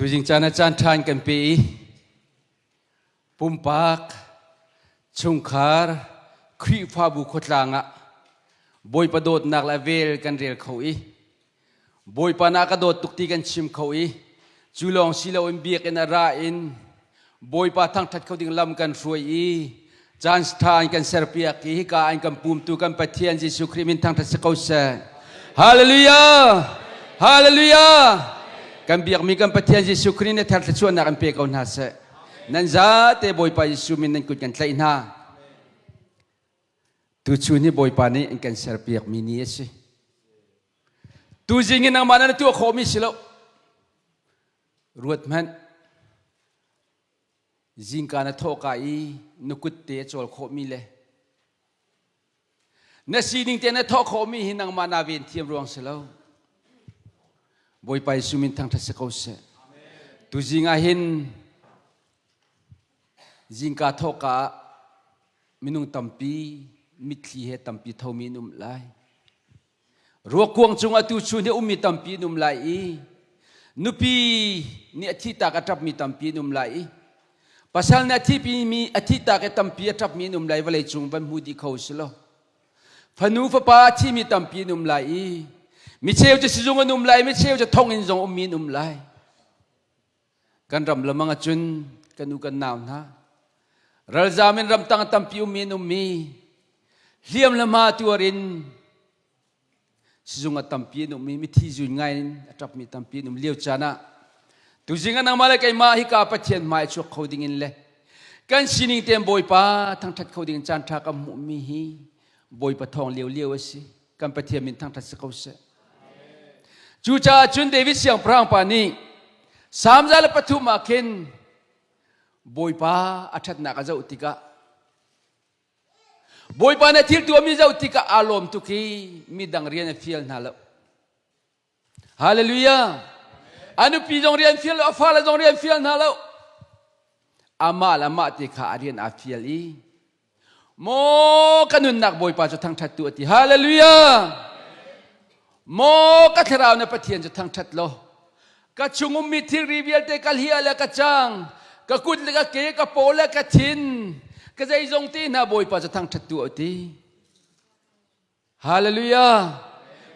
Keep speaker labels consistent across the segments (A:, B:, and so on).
A: Tuzing caan ah caan ṭha in kan pe i pumpak, chungkhar, Khrihfabu khuatlang ah Bawipa dawtnak le vel kan rel kho i Bawipa na ka dawt tuk ti kan chim kho i cu lawng si loin biakinn a ra in Bawipa thangṭhat kho ding lam kan hruai i caan ṭha in kan serpiak i hika an kan pumtu kan Pathian Jesuh Khrih min thangṭhat si ko seh. Hallelujah! Hallelujah! Kan biakmi kan Pathian Jesuh Khrih nih thar thluachuahnak in pe ko hna seh. Nan zate Bawipa Jesuh min nan kut kan tlaih hna. Tuchun hi Bawipa nih an kan serpiakmi ni a si. Tuzing in nangmah na tuah khawhmi si lo. Ruat hmanh. Zingka na thawhka i na kut te a cawl khawhmi le na sining te na thawh khawhmi hi nangmah naa ven thiam ruang si lo. Bawipa Jesuh min thangṭhat si ko seh. Tuzing ah hin zingka thawhka ah minung tampi mitthli he tampi thomi an um lai. Ruakkuang cung atu chun hi ummi tampi an um lai i nupi nih a thihtak a ṭapmi tampi an um lai i pasal nih a thihpimi a thihtak i tampi a ṭapmi an um lai vawlei cung van hmu dih kho si lo. Fanu fapa a thimi tampi an um lai i micheu cu sizung an um lai micheu cu thonginn zong ummi an um lai. Kan ram lamang ahcun kan u kan nau hna ralzam in ramtang tampi ummi an ummi hliam le hma tuar in sizung a tampi an ummi mithi zun ngai in a ṭapmi tampi an um lio caan ah tuzing ah nangmah le keimah hika Pathian hmai chuak kho ding in le kan sining tein Bawipa thangṭhat kho ding in caan ṭha kan hmuhmi hi Bawipa thawng lio lio a si kan Pathian min thangṭhat si ko seh. Cucaah cun David siangpahrang pa nih Salm 103 ah khin Bawipa a ṭhatnak a zoh tikah Bawipa nih thil tuahmi zoh tikah aa lawm tuk i midang rian a fial hna lo. Hallelujah! A nupi zong rian fial lo, a fale zong rian fial hna lo. Amah le amah te kha a rian aa fial i Maw ka nunnak Bawipa cu thangṭhat tu a ti. Hallelujah! Maw ka thlarau na Pathian cu thangṭhat law ka chung ummi thilri vialte ka hliah le ka cang ka kut le ka ke ka paw le ka thin ka zeizong te hna Bawipa cu thangṭhat tu a ti. Hallelujah!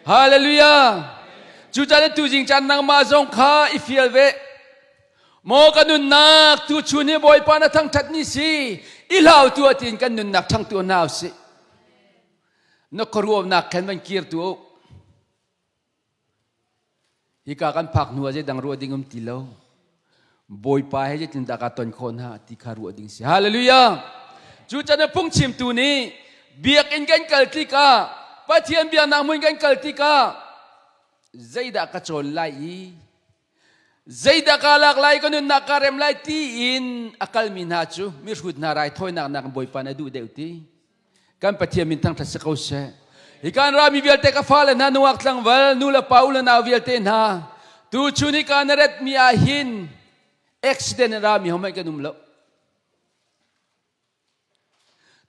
A: Hallelujah! Cucaah tuzing caan nangmah zong kha i fial ve. Maw ka nunnak tu chun hi Bawipa na thangṭhat ni si i hlau tu tiin kan nunnak ṭhang tu hna usih. Na khuaruahnak khan van kir tu u. Hika kan phak hnu ah zeidang ruah ding um ti lo. Bawipa he zeitindah ka ton khawh hna ti kha ruah ding si. Hallelujah! Cu can ah phungchimtu nih biakinn kan kal tikah Pathian biaknak hmun kan kal tikah zeidah ka cawn lai i zeidah ka lak lai ka nunnak ka rem lai tiin a kalmi hna cu mihrut hna raithawinak nak Bawipa na duh deuh ti. Kan Pathian min thangṭhat si ko seh. Hi kan rami vialte ka fale hna nungak tlangval nu le pa u le nau vialte hna tu chun hi ka na ret mi ah hin accident in rami homai kan um lo.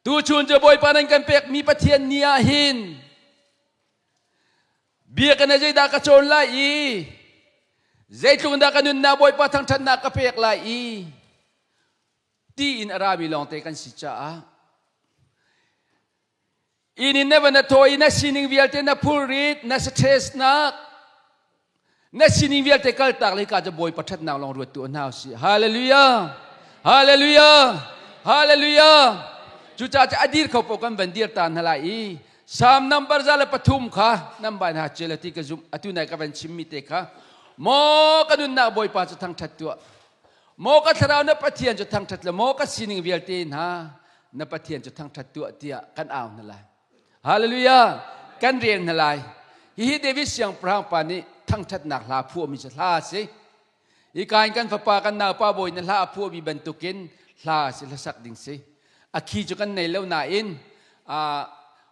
A: Tu chun cu Bawipa nan kan pek mi Pathian ni ah hin biakinn ah zeidah ka cawn lai i zeitluk dah ka nunnak Bawipa thangṭhatnak ka pek lai i ti in a rami lawngte kan si caah inn in na va na thaw i na sining vialte na phurrit na stress nak na sining vialte kaltak le ka cu Bawipa ṭhatnak lawng ruat tu hna usih. Hallelujah! Hallelujah! Hallelujah! Cucaah cu a dir kho paoh kan van dir ta hna lai i Psalm number 103 kha number hna cel ti ka zumh atu nai ka van chimmi te kha maw ka nunnak Bawipa cu thangṭhat tuah Maw ka thlarau na Pathian cu thangṭhat le maw ka sining vialte hna na Pathian cu thangṭhat tuah tiah kan au hna lai. Hallelujah! Kan rel hna lai. Hihi David siangpahrang pa nih thangṭhatnak hla phuahmi cu hla a si. Hi ka in kan fapa kan naupa bawi na hla a phuahmi bantukin hla a si hlasak ding si. A khi cu kan nei lo nain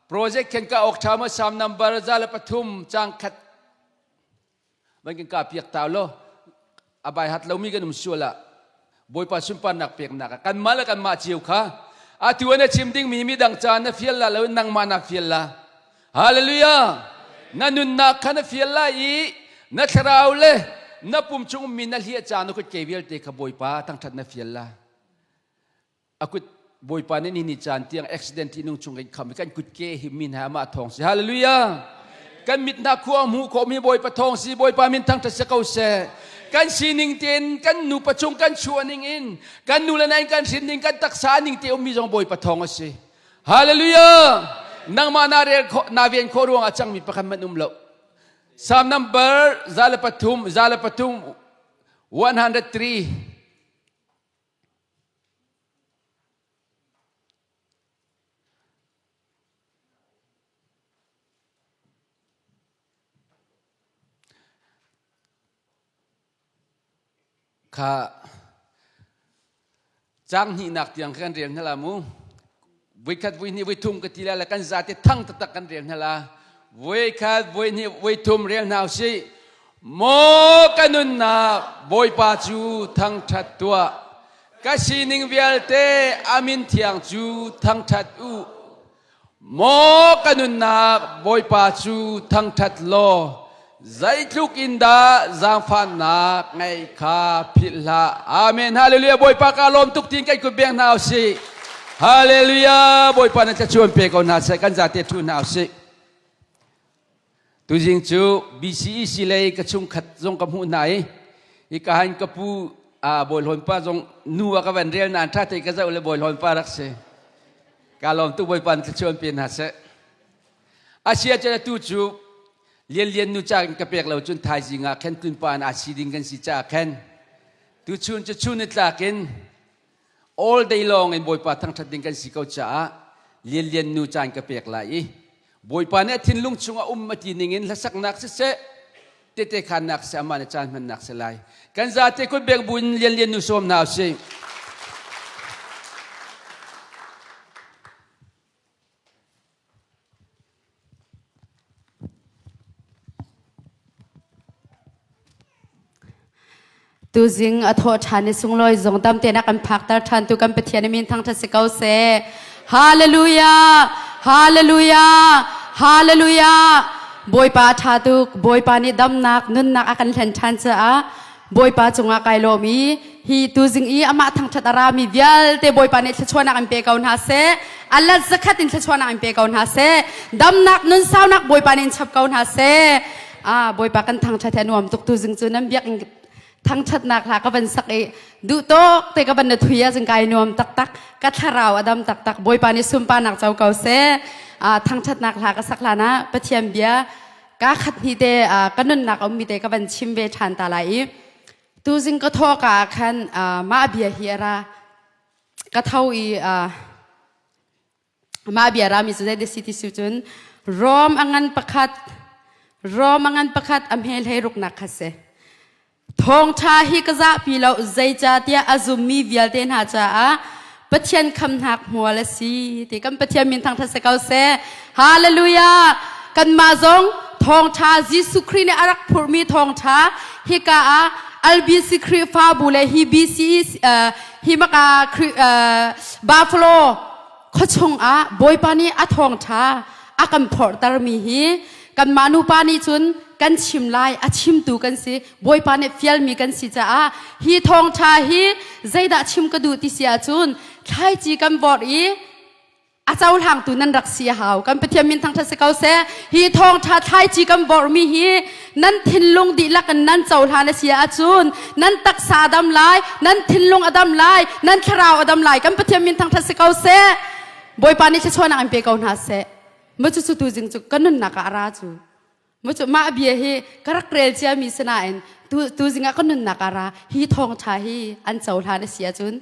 A: project khen ka ok ṭha ma sam number 103 cang khat van kan ka piak ta lo a bai hat lomi kan um sual ah Bawipa sunparnak peknak ah kanmah le kanmah cio kha atu na chim dingmi midang ca na fial la lo nangmah na fial la. Hallelujah! Na nunnak kha na fial lai i na thlarau le Na pum chung ummi na hliah caan na kut ke vialte kha Bawipa thangṭhat na fial la. A kut Bawipa nih ni caan tiang accident ti nung chung kan kham kan kut ke hi min ha amah thawng si. Hallelujah. Kan mit hna khua hmuh khawh mi Bawipa thawng si. Bawipa min thangṭhat si ko seh. Kan sining tein kan nupa chung kan chuah ning in kan nu le na in kan hrin ning kan taksa ning te ummi zong Bawipa thawng a si. Hallelujah. Nangmah na rel khawh na ven khawh ruang ah cangmi pakhat hmanh um lo. Psalm number 103 103 103 Kha caang hnihnak tiang kan rel hna la mu. Voikhat voihnih voithum ka ti la le kan zate thang taktak kan rel hna la. Voikhat voihnih voithum rel hna usih. Maw ka nunnak Bawipa cu thangṭhat tuah. Ka sining vialte a min thiang cu thangṭhat u. Maw ka nunnak Bawipa cu thangṭhat law zeitluk in dah zaangfahnak ngeih kha philh hlah. Amen. Hallelujah. Bawipa ka lawm tuk tiin kan kut beng hna usih. Hallelujah. Bawipa na thlachuan pe ko hna seh. Kan zate ṭhu hna usih. Tuzing cu BCEC lei ka chungkhat zong ka hmuh hna i hika han ka pu Bawi Hlawn pa zong nu a ka van rel nain ṭha te ka zoh le Bawi Hlawn pa rak si. Ka lawm tuk Bawipa nih thluachuah pe hna seh. Asia cun atu cu Lianlian nu ca in ka pek lo cun thaizing ah khan tlunpa in aa si ding kan si caah khan tuchun cu chun ni tlak in all day long in Bawipa thangṭhat ding kan si ko caah Lianlian nu caan ka pek lai i Bawipa nih a thinlung chungah um a ti ning in hlasaknak siseh tete khannak siseh amah nih caan hmannak si lai. Kan zate kut bek bu in Lianlian nu sawm hna usih.
B: Tuzing a thawh ṭhan i sunglawi zong dam tein a kan phakter ṭhan tu kan Pathian min thangṭhat si ko seh. Hallelujah! Hallelujah! Hallelujah! Bawipa a ṭha tuk. Bawipa nih damnak, nunnak a kan hlen ṭhan caah Bawipa cungah kai lawm i hi tuzing i amah thangṭhat a rami vialte Bawipa nih thluachuahnak in pe ko hna seh. A let zakhat in thluachuahnak in pe ko hna seh. Damnak, nunsaunak Bawipa nih in chap ko hna seh. Ah, Bawipa kan thangṭhat hi a nuam tuk tuzing cu nan biakinn thangṭhatnak hla ka van sak i duh tawk te ka van na thui ah cun kai nuam taktak ka thlarau a dam taktak Bawipa nih sunparnak co ko seh. Ah, thangṭhatnak hla ka sak hlan ah Pathian bia ka khat hni te ka nunnak a ummi te ka van chim ve ṭhan ta lai i tuzing ka thawk ah khan mah bia hi a ra ka tho i mah bia rami cu zei si ti si cun Rom a ngan pakhat Rom a ngan pakhat a hmel hei ruknak kha si Thawngṭha hi ka zahpi lo, zeicahtiah a zummi vialte hna caah Pathian khamhnak hmual a si ti kan Pathian min thangṭhat si ko seh. Hallelujah! Kanmah zong thawngṭha Jesuh Khrih nih a rak phurhmi thawngṭha hika ah LBC Khrihfabu le hi BC hi maka Buffalo khuachung ah Bawipa nih a thawngṭha a kan phorhtermi hi kanmah nupa nih cun kan chim lai a chimtu kan si Bawipa nih fialmi kan si caah hi thawngṭha hi zeidah chim ka duh ti si ahcun thlaici kan vorh i a cohlangtu nan rak si a hau kan Pathian min thangṭhat si ko seh hi thawngṭha thlaici kan vorhmi hi nan thinlung dihlak in nan cohlan a si ahcun nan taksa a dam lai nan thinlung a dam lai nan thlarau a dam lai kan Pathian min thangṭhat si ko seh Bawipa nih thluachuahnak in pe ko hna seh mu cu cu tuzing cu ka nunnak ah a ra cu mu cu mah bia hi ka rak rel ciami sinain tu tuzing ah ka nunnak ah ra hi thawngṭha hi an cohlan a si ahcun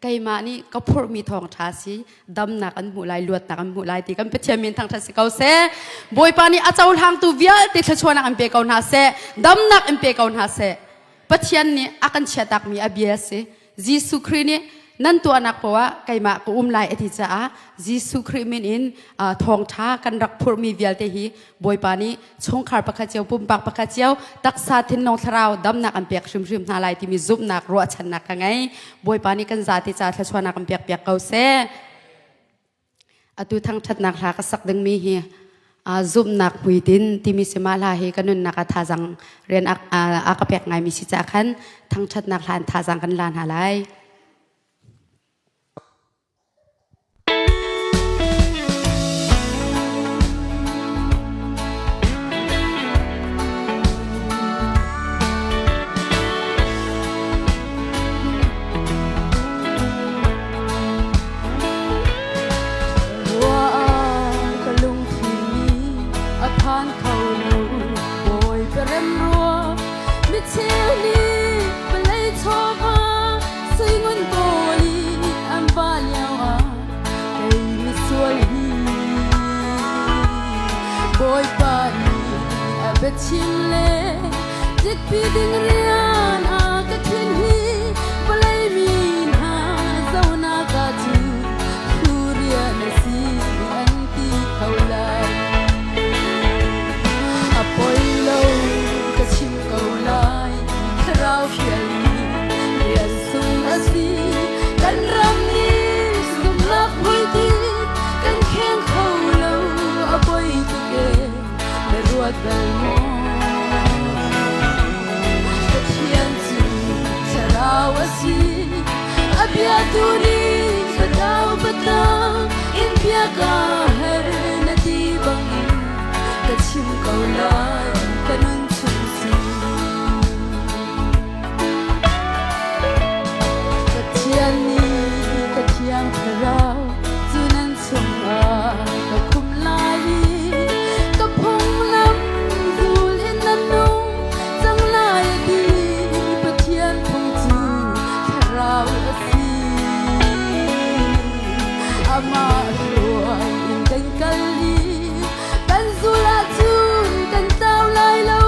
B: keimah nih ka phurhmi thawngṭha si damnak an hmuh lai luatnak an hmuh lai ti kan Pathian min thangṭhat si ko seh Bawipa nih a cohlangtu vialte thluachuahnak in pe ko hna seh damnak in pe ko hna seh Pathian nih a kan chiahtakmi a bia si Jesuh Khrih nih nan tuahnak poah keimah ka um lai a ti caah Jesuh Khrih min in thawngṭha kan rak phurhmi vialte hi Bawipa nih chungkhar pakhat cio pumpak pakhat cio taksa thinlung thlarau damnak an pek hrimhrim hna lai timi zumhnak ruahchannak ka ngei Bawipa nih kan zate ca thluachuahnak an pek piak ko seh atu thangṭhatnak hla ka sak dingmi hi. Zumhnak hmuitin timi si mah hla hi ka nunnak ah thazang rian a ka pek ngaimi si caah khan thangṭhatnak hla in thazang kan la hna lai.
C: Rua ah ka lungthli a phan kho lo bawi ka rem rua mi cheu nih vawlei chawva suingun kawl in an va lio ah kei misual hi Bawipa nih a biachim le tlikpi ding rian a ka khin hi vawlei mi hna zohnak ah cun thu rian a si an ti kho lai. A poi lo ka chim ko lai thlarau fialmi rian sung a si kan ram nih zumhnak hmuitinh kan kheng kho lo a poi tuk e na ruat bal maw Pathian cu thlarau a si a bia tu nih thlarau patang in bia ka her na ti bangin ka chim ko lai ka nun chung cu Pathian nih ka thiang thlarau cu nan chungah ka khum lai i ka phunglam zul in nan nung cang lai a ti Pathian phung cu thlarau a si. Amah hruai in kan kal i kan zul ahcun kan tlau lai lo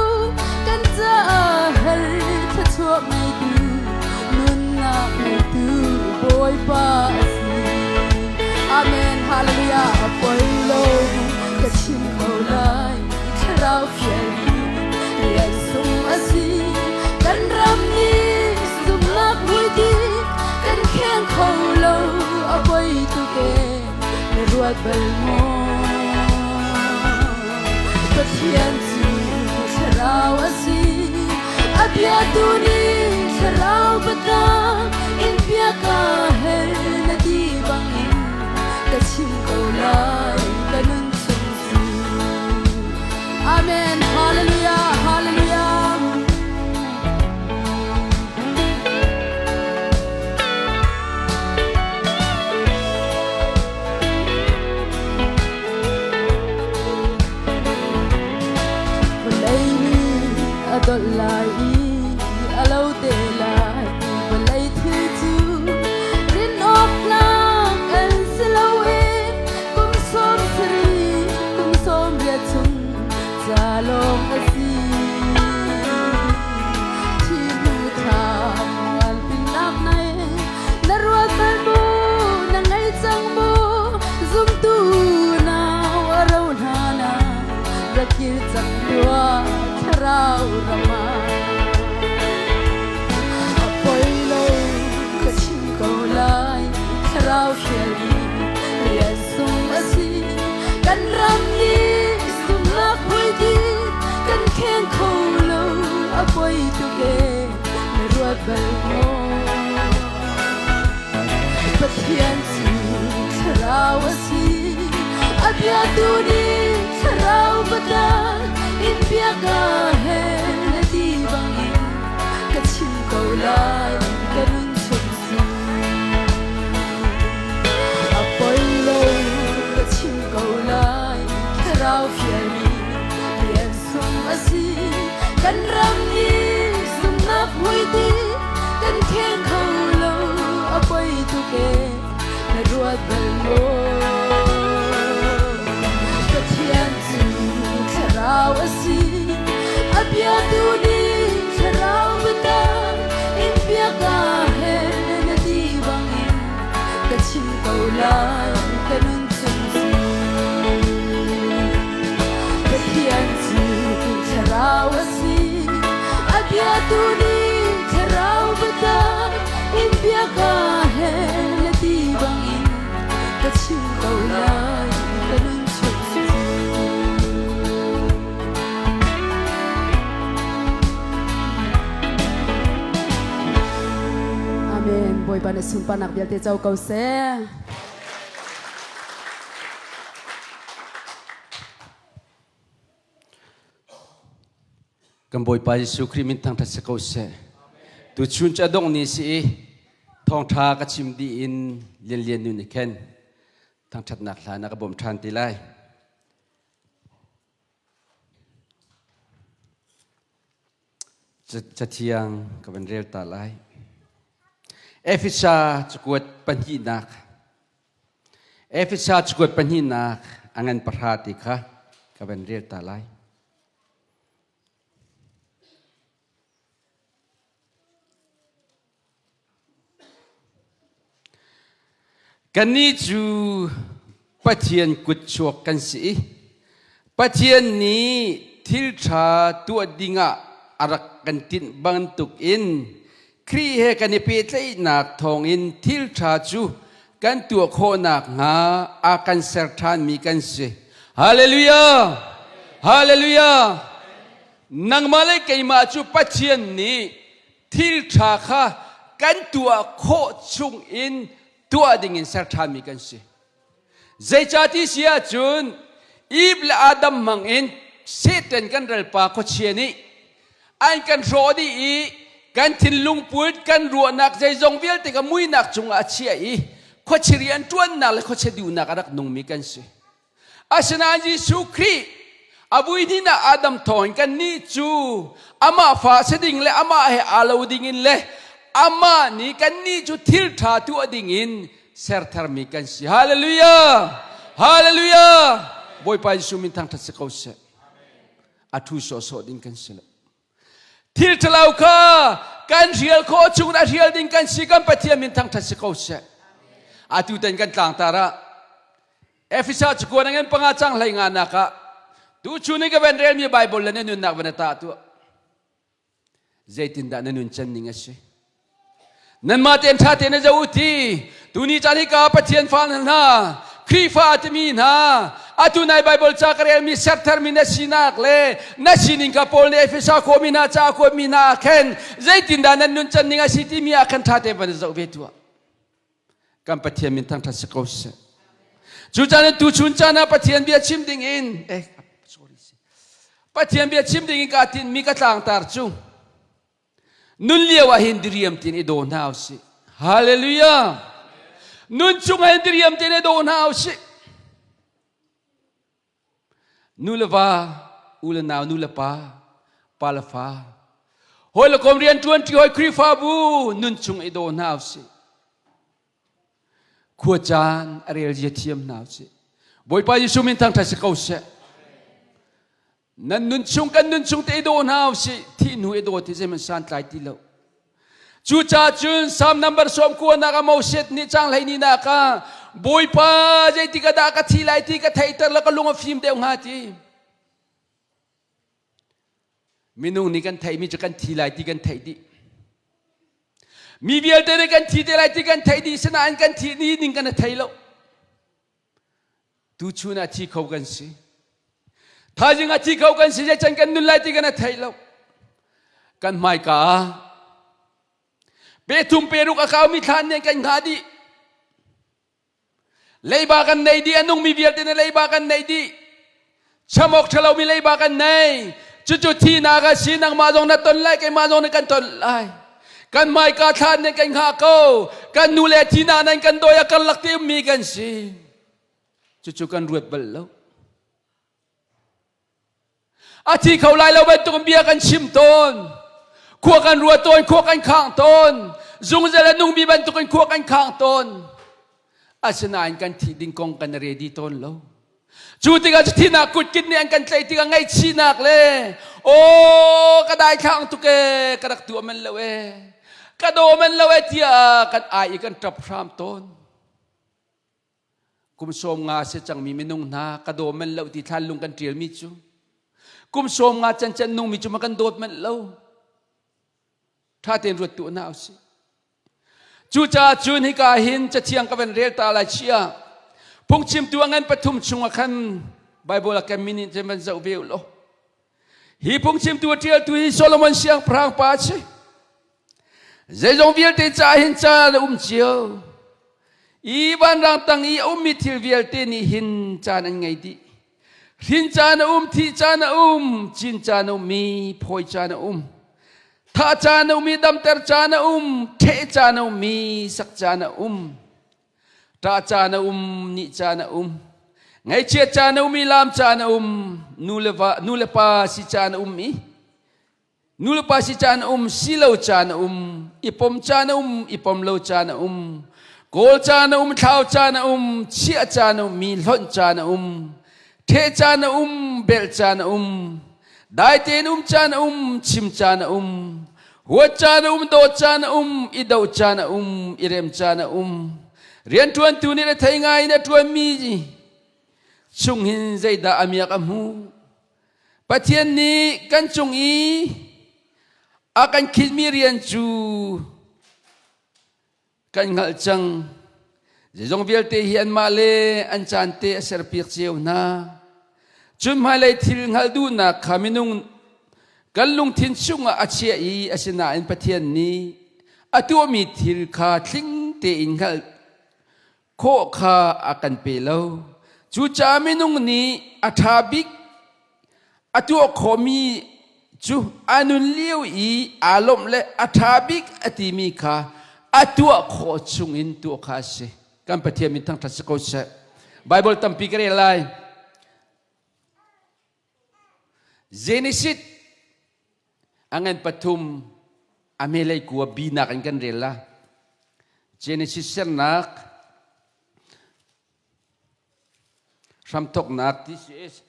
C: kan caah her thluachuah ngeitu nunnak ngeitu Bawipa a si. Amen. Hallelujah. A poi lo ka chim ko lai thlarau fial hi rian sung a si kan ram nih zumhnak hmuitinh kan kheng kho lo a poi tuk e na ruat bal maw Pathian cu thlarau a si a bia tu nih thlarau biatak in bia ka hel na ti bangin ka chim ko lai ka nun chung cu Amen Hallelujah Hallelujah. Vawlei nih a dolh lai i a lo te lai. Vawlei thil cu rin awk tlak an si lo i kum 70 kum 80 chung ca lawng a si. Thi hnu thla mual pinnak nei na ruat bal mu na ngei cang mu zumtu nau a ro hna na rak kir cang rua thlarau rama a poi lo ka chim ko lai thlarau hrial i rian sung a si kan ram nih zumhnak hmuitinh kan kheng kho lo a poi tuk e na ruat bal maw Pathian cu thlarau a si a bia tu nih thlarau biatak in bia ka hel na ti bangin ka chim ko lai ka nun chung cu a poi lo ka chim ko lai thlarau fialmi rian sung a si kan ram nih zumhnak hmuitinh kan kheng kho lo a poi tuk e na ruat bal maw Pathian cu thlarau a si a bia tu nih thlarau biatak in bia ka hel na ti bangin ka chim ko lai ka nun chung cu Pathian cu thlarau a si a bia tu nih thlarau biatak in bia ka hel na ti bangin ka chim ko lai ka nun chung cu. Bawipa nih sunparnak vialte co ko seh.
A: Kan Bawipa Jesuh Khrih min thangṭhat si ko seh. Tuchun cu a dongh ni si i thawngṭha ka chim dih in lianlian nu nih khan thangṭhatnak hla na ka bawmh ṭhan ti lai. Cathiang ka van rel ta lai. Efesa cakuat pahnihnak Efesa cakuat pahnihnak a ngan pahra ti kha ka van rel ta lai. Kannih cu Pathian kutchuak kan si i Pathian nih thil ṭha tuah dingah a rak kan tinh bantukin Khrih he kan i pehtlaihnak thawngin thil ṭha cu kan tuah khawh nakhnga a kan ser ṭhanmi kan si. Hallelujah! Hallelujah! Nangmah le keimah cu Pathian nih thil ṭha kha kan tuah khawh chungin tuah dingin ser ṭhanmi kan si. Zeicahti si ahcun Eve le Adam hmangin Satan kan ralpa khuachia nih an kan hrawh dih i kan thinlung put kan ruahnak zeizong vialte kha muinak cungah a chiah i khuachia rian ṭuannak le khuachia duhnak a rak nungmi kan si. Asinain Jesuh Khrih a vui hnin ah Adam thawngin kannih cu amah fa si ding le amah he aa lo dingin le amah nih kannih cu thil ṭha tuah dingin ser tharmi kan si. Hallelujah! Hallelujah! Bawipa Jesuh min thangṭhat si ko seh. A ṭhu sawhsawh ding kan si lo. Thil ṭhalo kha kan hrial khawh chung a hrial ding kan si kan Pathian min thangṭhat si ko seh. Atu tan kan tlangtar ah Efesa cakuan a ngan panga cang hlei nga nak ah tuchun i ka van relmi Bible le na nunnak van ta tuah. Zeitindah na nun can ning a si? Nanmah tein ṭha tein na zoh u ti tuni caan hi ka Pathian fa hna Khrihfa timi hna atu nai Bible ca ka relmi sertharmi na sinak le na sining ka Paul nih Efesa khuami hna ca kuatmi hna ah khan zeitindah nan nun can ning a si timi ah khan ṭha tein van zoh ve tuah. Kan Pathian min thangṭhat si ko seh. Cu caan tu chun caan ah Pathian bia chim ding in eh sorry Pathian bia chim ding in ka tin mi ka tlangtar cu nun lio ah hin diriam tin i daw hna usih. Hallelujah. Nun chung ah hin diriam tin i daw hna usih. Nu le va, u le nau, nu le pa, pa le fa. Hawi le kom rian ṭuan ṭi hawi Khrihfabu nun chung i daw hna usih. Khua caan a rel zia thiam hna usih. Bawipa Jesuh min thangṭhat si ko seh. Nan nun chung kan nun chung te i daw hna usih. Thih hnu i dawt hi zeihmanh santlai ti lo. Cucaah cun Psalm number sawm kuanak ah Moses nih cang hlei ni nak ah Bawipa zeitik ah dah ka thi lai ti ka theihter la ka lung a fim deuh hnga ti. Minung nih kan theihmi cu kan thi lai ti kan theih dih. Mi vialte nih kan thi te lai ti kan theih dih sinain kan thih ni ning kan i thei lo. Tuchun ah thi kho kan si. Thaizing ah thi kho kan si zeican kan nun lai ti kan thei lo. Kan hmaika ah pe thum pe ruk a kaumi thlan nih kan hngah dih. Leiba kan nei dih a nungmi vialte nih leiba kan nei dih. Chamawk ṭhalomi leiba kan nei. Cucu thihnak a si nangmah zong na ton lai keimah zong nih kan ton lai. Kan hmaika thlan nih kan hngah ko. Kan nu le thihnak nan kan dawi a karlak te ummi kan si. Cucu kan ruat bal lo. A thi kho lai lo bantuk bia kan chim tawn. Khua kan ruat tawn, khua kan khang tawn. Zungzal a nungmi bantukin khua kan khang tawn. Asinain kan thih ding kong kan ready tawn lo. Cu tikah thinak kutkit nih an kan tlaih tikah ngaihchihnak le aw ka daithlang tuk ee ka rak tuah man lo ee ka daw man lo ee tiah kan ai i kan ṭap hram tawn. Kum sawm nga a si cangmi minung hna ka daw man lo ti thlan lung kan ṭialmi cu kum sawm nga cancan nungmi cu ma kan dawt manh lo. Ṭha tein ruat tu hna usih. Cucaah cun hika hin cathiang ka van rel ta lai chia. Phungchimtu a ngan pathum chungah khan Bible a kemmi nih cun van zoh ve u law. Hi phungchimtu a ṭialtu hi Solomon siangpahrang pa a si. Zeizong vialte caah hin caan a um cio. I vanrang tang i a ummi thil vialte nih hin caan an ngei dih. Hrin caan a um, thih caan a um, cin caan a um i phawi caan a um. Thah caan a um i damter caan a um, ṭheh caan a um i sak caan a um. Ṭah caan a um, nih caan a um. Ngaihchiat caan a um i laam caan a um. Nu le, va, nu le pa si caan a um i nu le pa si caan a um, si lo caan a um, i pom caan a um, i pom lo caan a um. Kawl caan a um, thlau caan a um, chiah caan a um i hlonh caan a um. Ṭheh caan a um, belh caan a um. Dai tein um caan a um, chim caan a um. Huat caan a um, dawt caan a um, i doh caan a um, i rem caan a um. Rianṭuantu nih rethei ngai in a ṭuanmi chung hin zeidah a miak a hmu? Pathian nih kan cung i a kan khinhmi rian cu kan hngalh cang. Zeizong vialte hi anmah le an caan te a serpiak cio hna. Cun hmailei thil hngalh duhnak kha minung kan lungthin chungah a chiah i asinain Pathian nih a tuahmi thil kha tling tein hngalh khawh kha a kan pe lo. Cucaah minung nih a ṭha bik a tuah khawhmi cu a nun lio i aa lawmh le a ṭha bik a timi kha a tuah khawh chungin tuah kha a si. Kan Pathian min thangṭhat si ko seh. Bible tampi ka rel lai. Genesis a ngan pathum a hmelei kua binak in kan rel la. Genesis sernak Hramthawknak TCS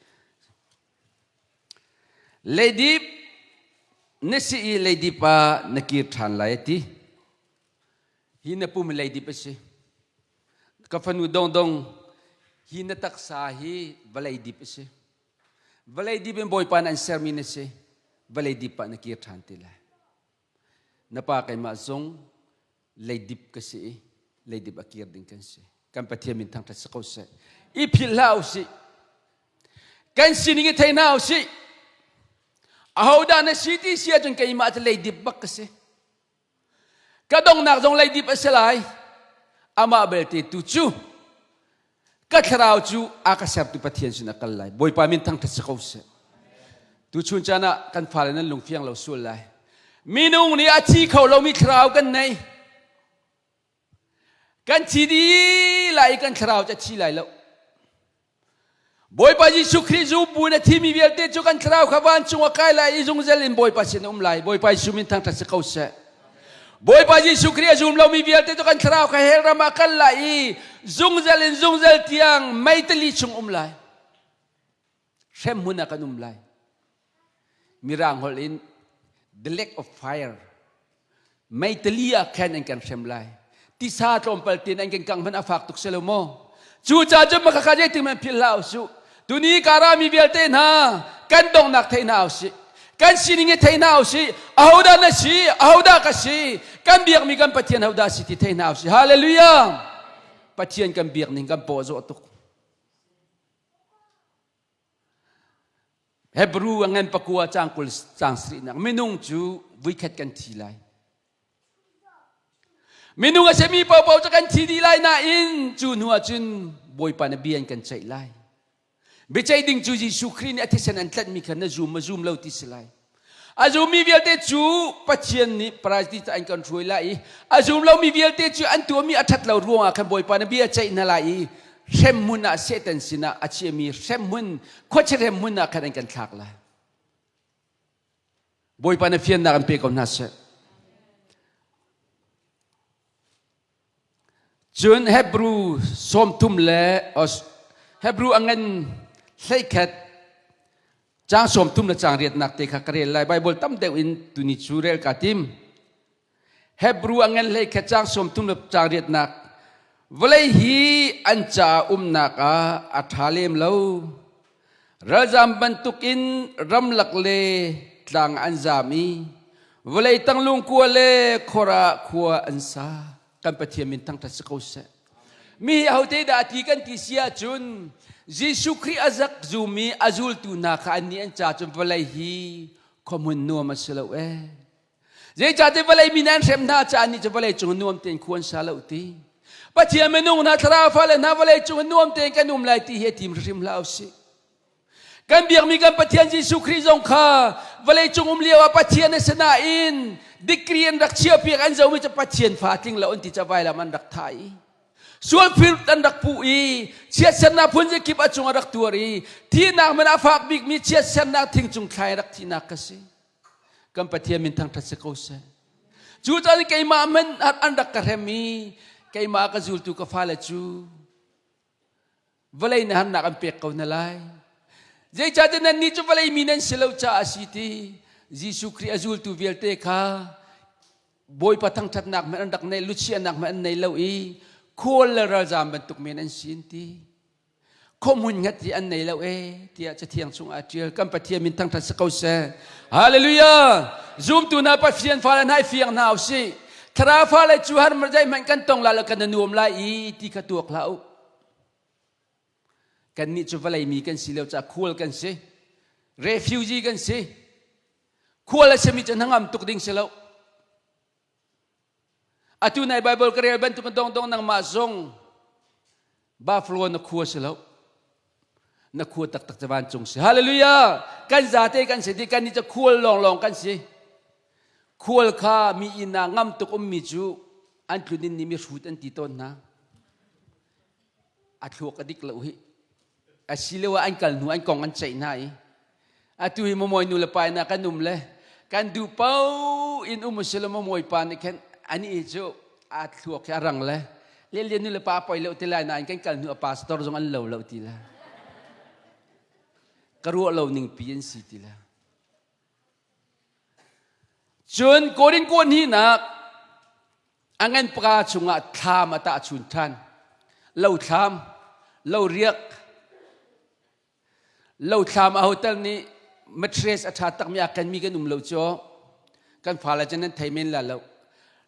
A: Leidip na si i leidip ah na kir ṭhan lai a ti. Hi na pum leidip a si. Ka fanu dongdong hi na taksa hi vawlei dip a si. Vawlei dip in Bawipa nih an sermi na si. Vawlei dip ah na kir ṭhan ti lai. Na pa keimah zong leidip ka si i leidip a kir ding kan si. Kan Pathian min thangṭhat si ko seh. I philh hlah usih. Kan sining i thei hna usih. Ahodah na si ti si ahcun keimah cu leidip bak ka si. Ka donghnak zong leidip a si lai. Amah belte tu cu ka thlarau cu a ka sertu Pathian sin a kal lai. Bawipa min thangṭhat si ko seh. Tuchun caan ah kan fale nan lungfiang lo sual lai. Minung nih a thi kho lomi thlarau kan nei. Kan thi dih lai i kan thlarau cu a thi lai lo. Bawipa Jesuh Khrih zu bu in a thimi vialte cu kan thlarau kha vancung a kai lai i zungzal in Bawipa sin a um lai. Bawipa Jesuh min thangṭhat si ko seh. Bawipa Jesuh Khrih a zum lomi vialte cu kan thlarau kha hell ram ah kal lai i zungzal in zungzal tiang meitali chung um lai. Hremhmun ah kan um lai. Mirang holh in the lake of fire meitali ah khan an kan hrem lai. Tisa tlawmpal tin an kan kang hmanh a fak tuk si lo maw? Cu ca cu makhakha zeitin hmanh philh hlah usih. Tuni kara mi vialte hna kan donghnak thei hna usih. Kan sining hi thei hna usih. Ahodah na si? Ahodah ka si? Kan biakmi kan Pathian hodah si ti thei hna usih. Hallelujah! Pathian kan biak ning kan paw zawh tuk. Hebrew a ngan pakua cang kul cang sarihnak minung cu vuikhat kan thi lai. Minung a simi paohpaoh cu kan thi dih lai nain cu hnu ah cun Bawipa na bia in kan ceih lai. Biaceih ding cu Jesuh Khrih nih a thisen an tlanhmi kha na zum ma zum lo ti si lai. A zummi vialte cu Pathian nih paradis an kan hruai lai i a zum lomi vialte cu an tuahmi a ṭhat lo ruangah khan Bawipa na bia ceih hna lai i hremhmun ah Satan sinah a chiami hremhmun khuachia hremhmun ah khan an kan thlak lai. Bawipa na fiannak an pe ko hna seh. Cun Hebrew 30 le Hebrew a ngan 11 caang 30 le caang riatnak te kha ka rel lai. Bible tam deuh in tuni cu rel kaa tim. Hebrew a ngan 11 caang 30 le caang riatnak vawlei hi an ca umnak ah a ṭha lem lo. Ralzam bantukin ramlak le tlang an zam i vawlei tang lungkua le khor ah khua an sa. Kan Pathian min thangṭhat si ko seh. Mi hi ahote dah a ti kan ti si ahcun Jesuh Khrih a zak zum i a zultu hna kha annih an ca cun vawlei hi khuahmun nuam a si lo ee. Zeicahtiah vawlei mi nih an hrem hna caah annih cu vawlei cung nuam tein khua an sa lo ti. Pathian minung hna thlarau fale hna vawlei cung nuam tein kan um lai ti hi a tim hrim hlah usih. Kan biakmi kan Pathian Jesuh Khrih zong kha vawlei cung um lio ah Pathian a si nain degree an rak chiahpiak an zomi cu Pathian fa tling lo an ti ca vailam an rak thah i sualphir an rak puh i chiatsernak phun kip a cung a rak tuar i thihnak man a fak bikmi chiatsernak thing cung thlai rak thihnak ka si. Kan Pathian min thangṭhat si ko seh. Cu caan keimah man an rak ka hrem i keimah ka zultu ka fale cu vawlei na harnak an pek ko na lai. Zeicahtiah nannih cu vawlei mi nan si lo caah a si ti Jesuh Khrih a zultu vialte kha Bawipa thangṭhatnak hmanh an rak nei, luchiahnak hmanh an nei lo i khual le ralzaam bantuk men an si an ti. Khuahmun ngat hi an nei lo e tiah Cathiang chungah a ṭial. Kan Pathian min thangṭhat si ko seh. Hallelujah! Zumtu hna Pathian fale hna i fiang hna usih. Thlarau fale cu har zeihmanh kan tong lai lo kan nuam lai i ti kha tuak hlah u. Kannih cu vawlei mi kan si lo caah khual kan si. Refugee kan si. Khual a simi cu hnangam tuk ding si lo. Atu nai Bible ka rel bantuk dongdong nangmah zong Buffalo na khua si lo. Na khua taktak cu vancung si. Hallelujah! Kan zate kan si ti kan ni cu khual lawnglawng kan si. Khual kha mi inn ah ngam tuk ummi cu an tlun nih mi hrut an ti tawn hna. A thluak a dik lo hi. Asilo ah an kal hnu an kong an ceih hna i atu hi mamawi nu le pa inn ah kan um le kan duh paoh in um usilo mamawi pa nih khan ani cu a thluak hi a rang le lianlian nu le pa poi lo ti lai nain kan kal hnu a pastor zong an lo lo ti le ka ruah lo ning pi an si ti le. Cun Korin kuan hinak a ngan paka chungah thlam a tahchun ṭhan. Lo thlam, lo riak, lo thlam a hotel nih mattress a ṭha takmi a kenmi kan um lo cu kan fale cun nan thei men la lo.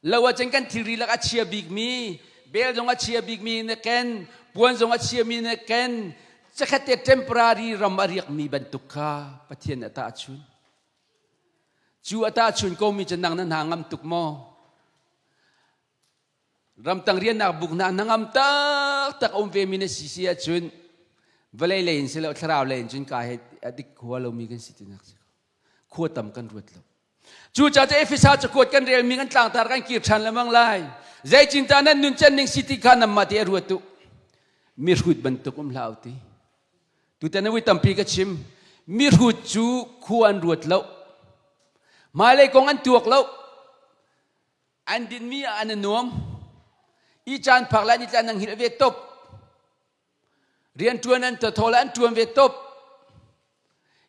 A: Lo ahcun kan thilri lak a chia bikmi, bel zong a chia bikmi na ken, puan zong a chiami na ken, cakhat te temporary ram a riakmi bantuk kha Pathian a tahchun. Cu a tahchun komi cu nang na hna ngam tuk maw? Ramtang riannak buk hna na ngam taktak um ve mi na si si ahcun vawlei lei in si lo thlarau lei in cun ka he a dik khua lomi kan si tinak si khua tam kan ruat lo. Cucaah cu Efesa cakuat kan relmi kan tlangtar kan kir ṭhan lengmang lai. Zeicinta nan nuncan ning si ti kha nanmah te a ruat u. Mihrut bantuk um hlah u ti. Tutan a tampi ka chim. Mihrut cu khua an ruat lo. Hmailei kong an tuak lo. An dinmi ah an i nuam. I caan phak lai ni tla nang hil ve top. Rianṭuan an thaw le an ṭuan ve top.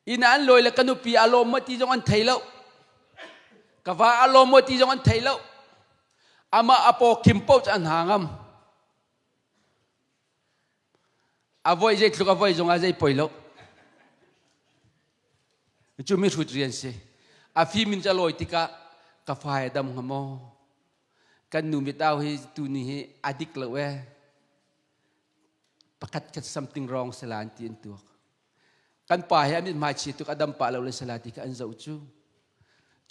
A: Inn ah an lawi le ka nupi a lawm maw ti zong an thei lo. Ka va a lawm maw ti zong an thei lo. Amah a paw khim paoh cu an ha ngam. A voi zeitluk a voi zong ah zei poi lo. Cu mihrut rian si. A fim in ca lawi tikah ka fa a dam hnga maw? Kan nu mitau hi tuni hi a dik lo ee. Pakhat khat something wrong sala an ti an tuak. Kan pa hi a mithmai chi tuk a dam pah lo le sala ti kha an zoh cu.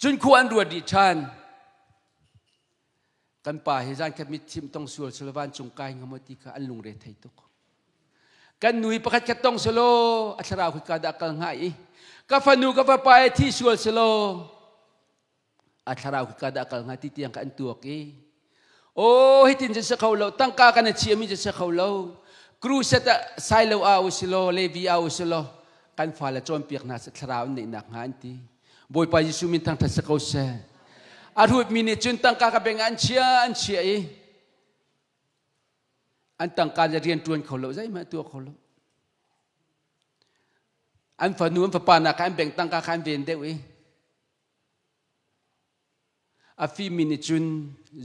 A: Cun khua an ruat dih ṭhan. Kan pa hi zan khat mit thim tong sual selaw vancung kai hnga maw ti kha an lungre thei tuk. Kan nu hi pakhat khat tong selaw a thlarau khi ka dah kal hnga i ka fanu ka fapa hi thi sual selaw a thlarau khi ka dah kal hnga ti tiang kha an tuak i aw hitin cu si kho lo tangka kan a chiami cu si kho lo crusade ah sailo a u silaw levi a u silaw kan fale cawnpiak hna seh thlarau an neih nak hnga an ti. Bawipa Jesuh min thangṭhat si ko seh. A hrutmi nih cun tangka ka beng ah an chia an chia i an tangka le rian ṭuan kho lo zeihmanh tuah kho lo. An fanu an fapa nak an beng tangka kha an ven deuh i a fimi nih cun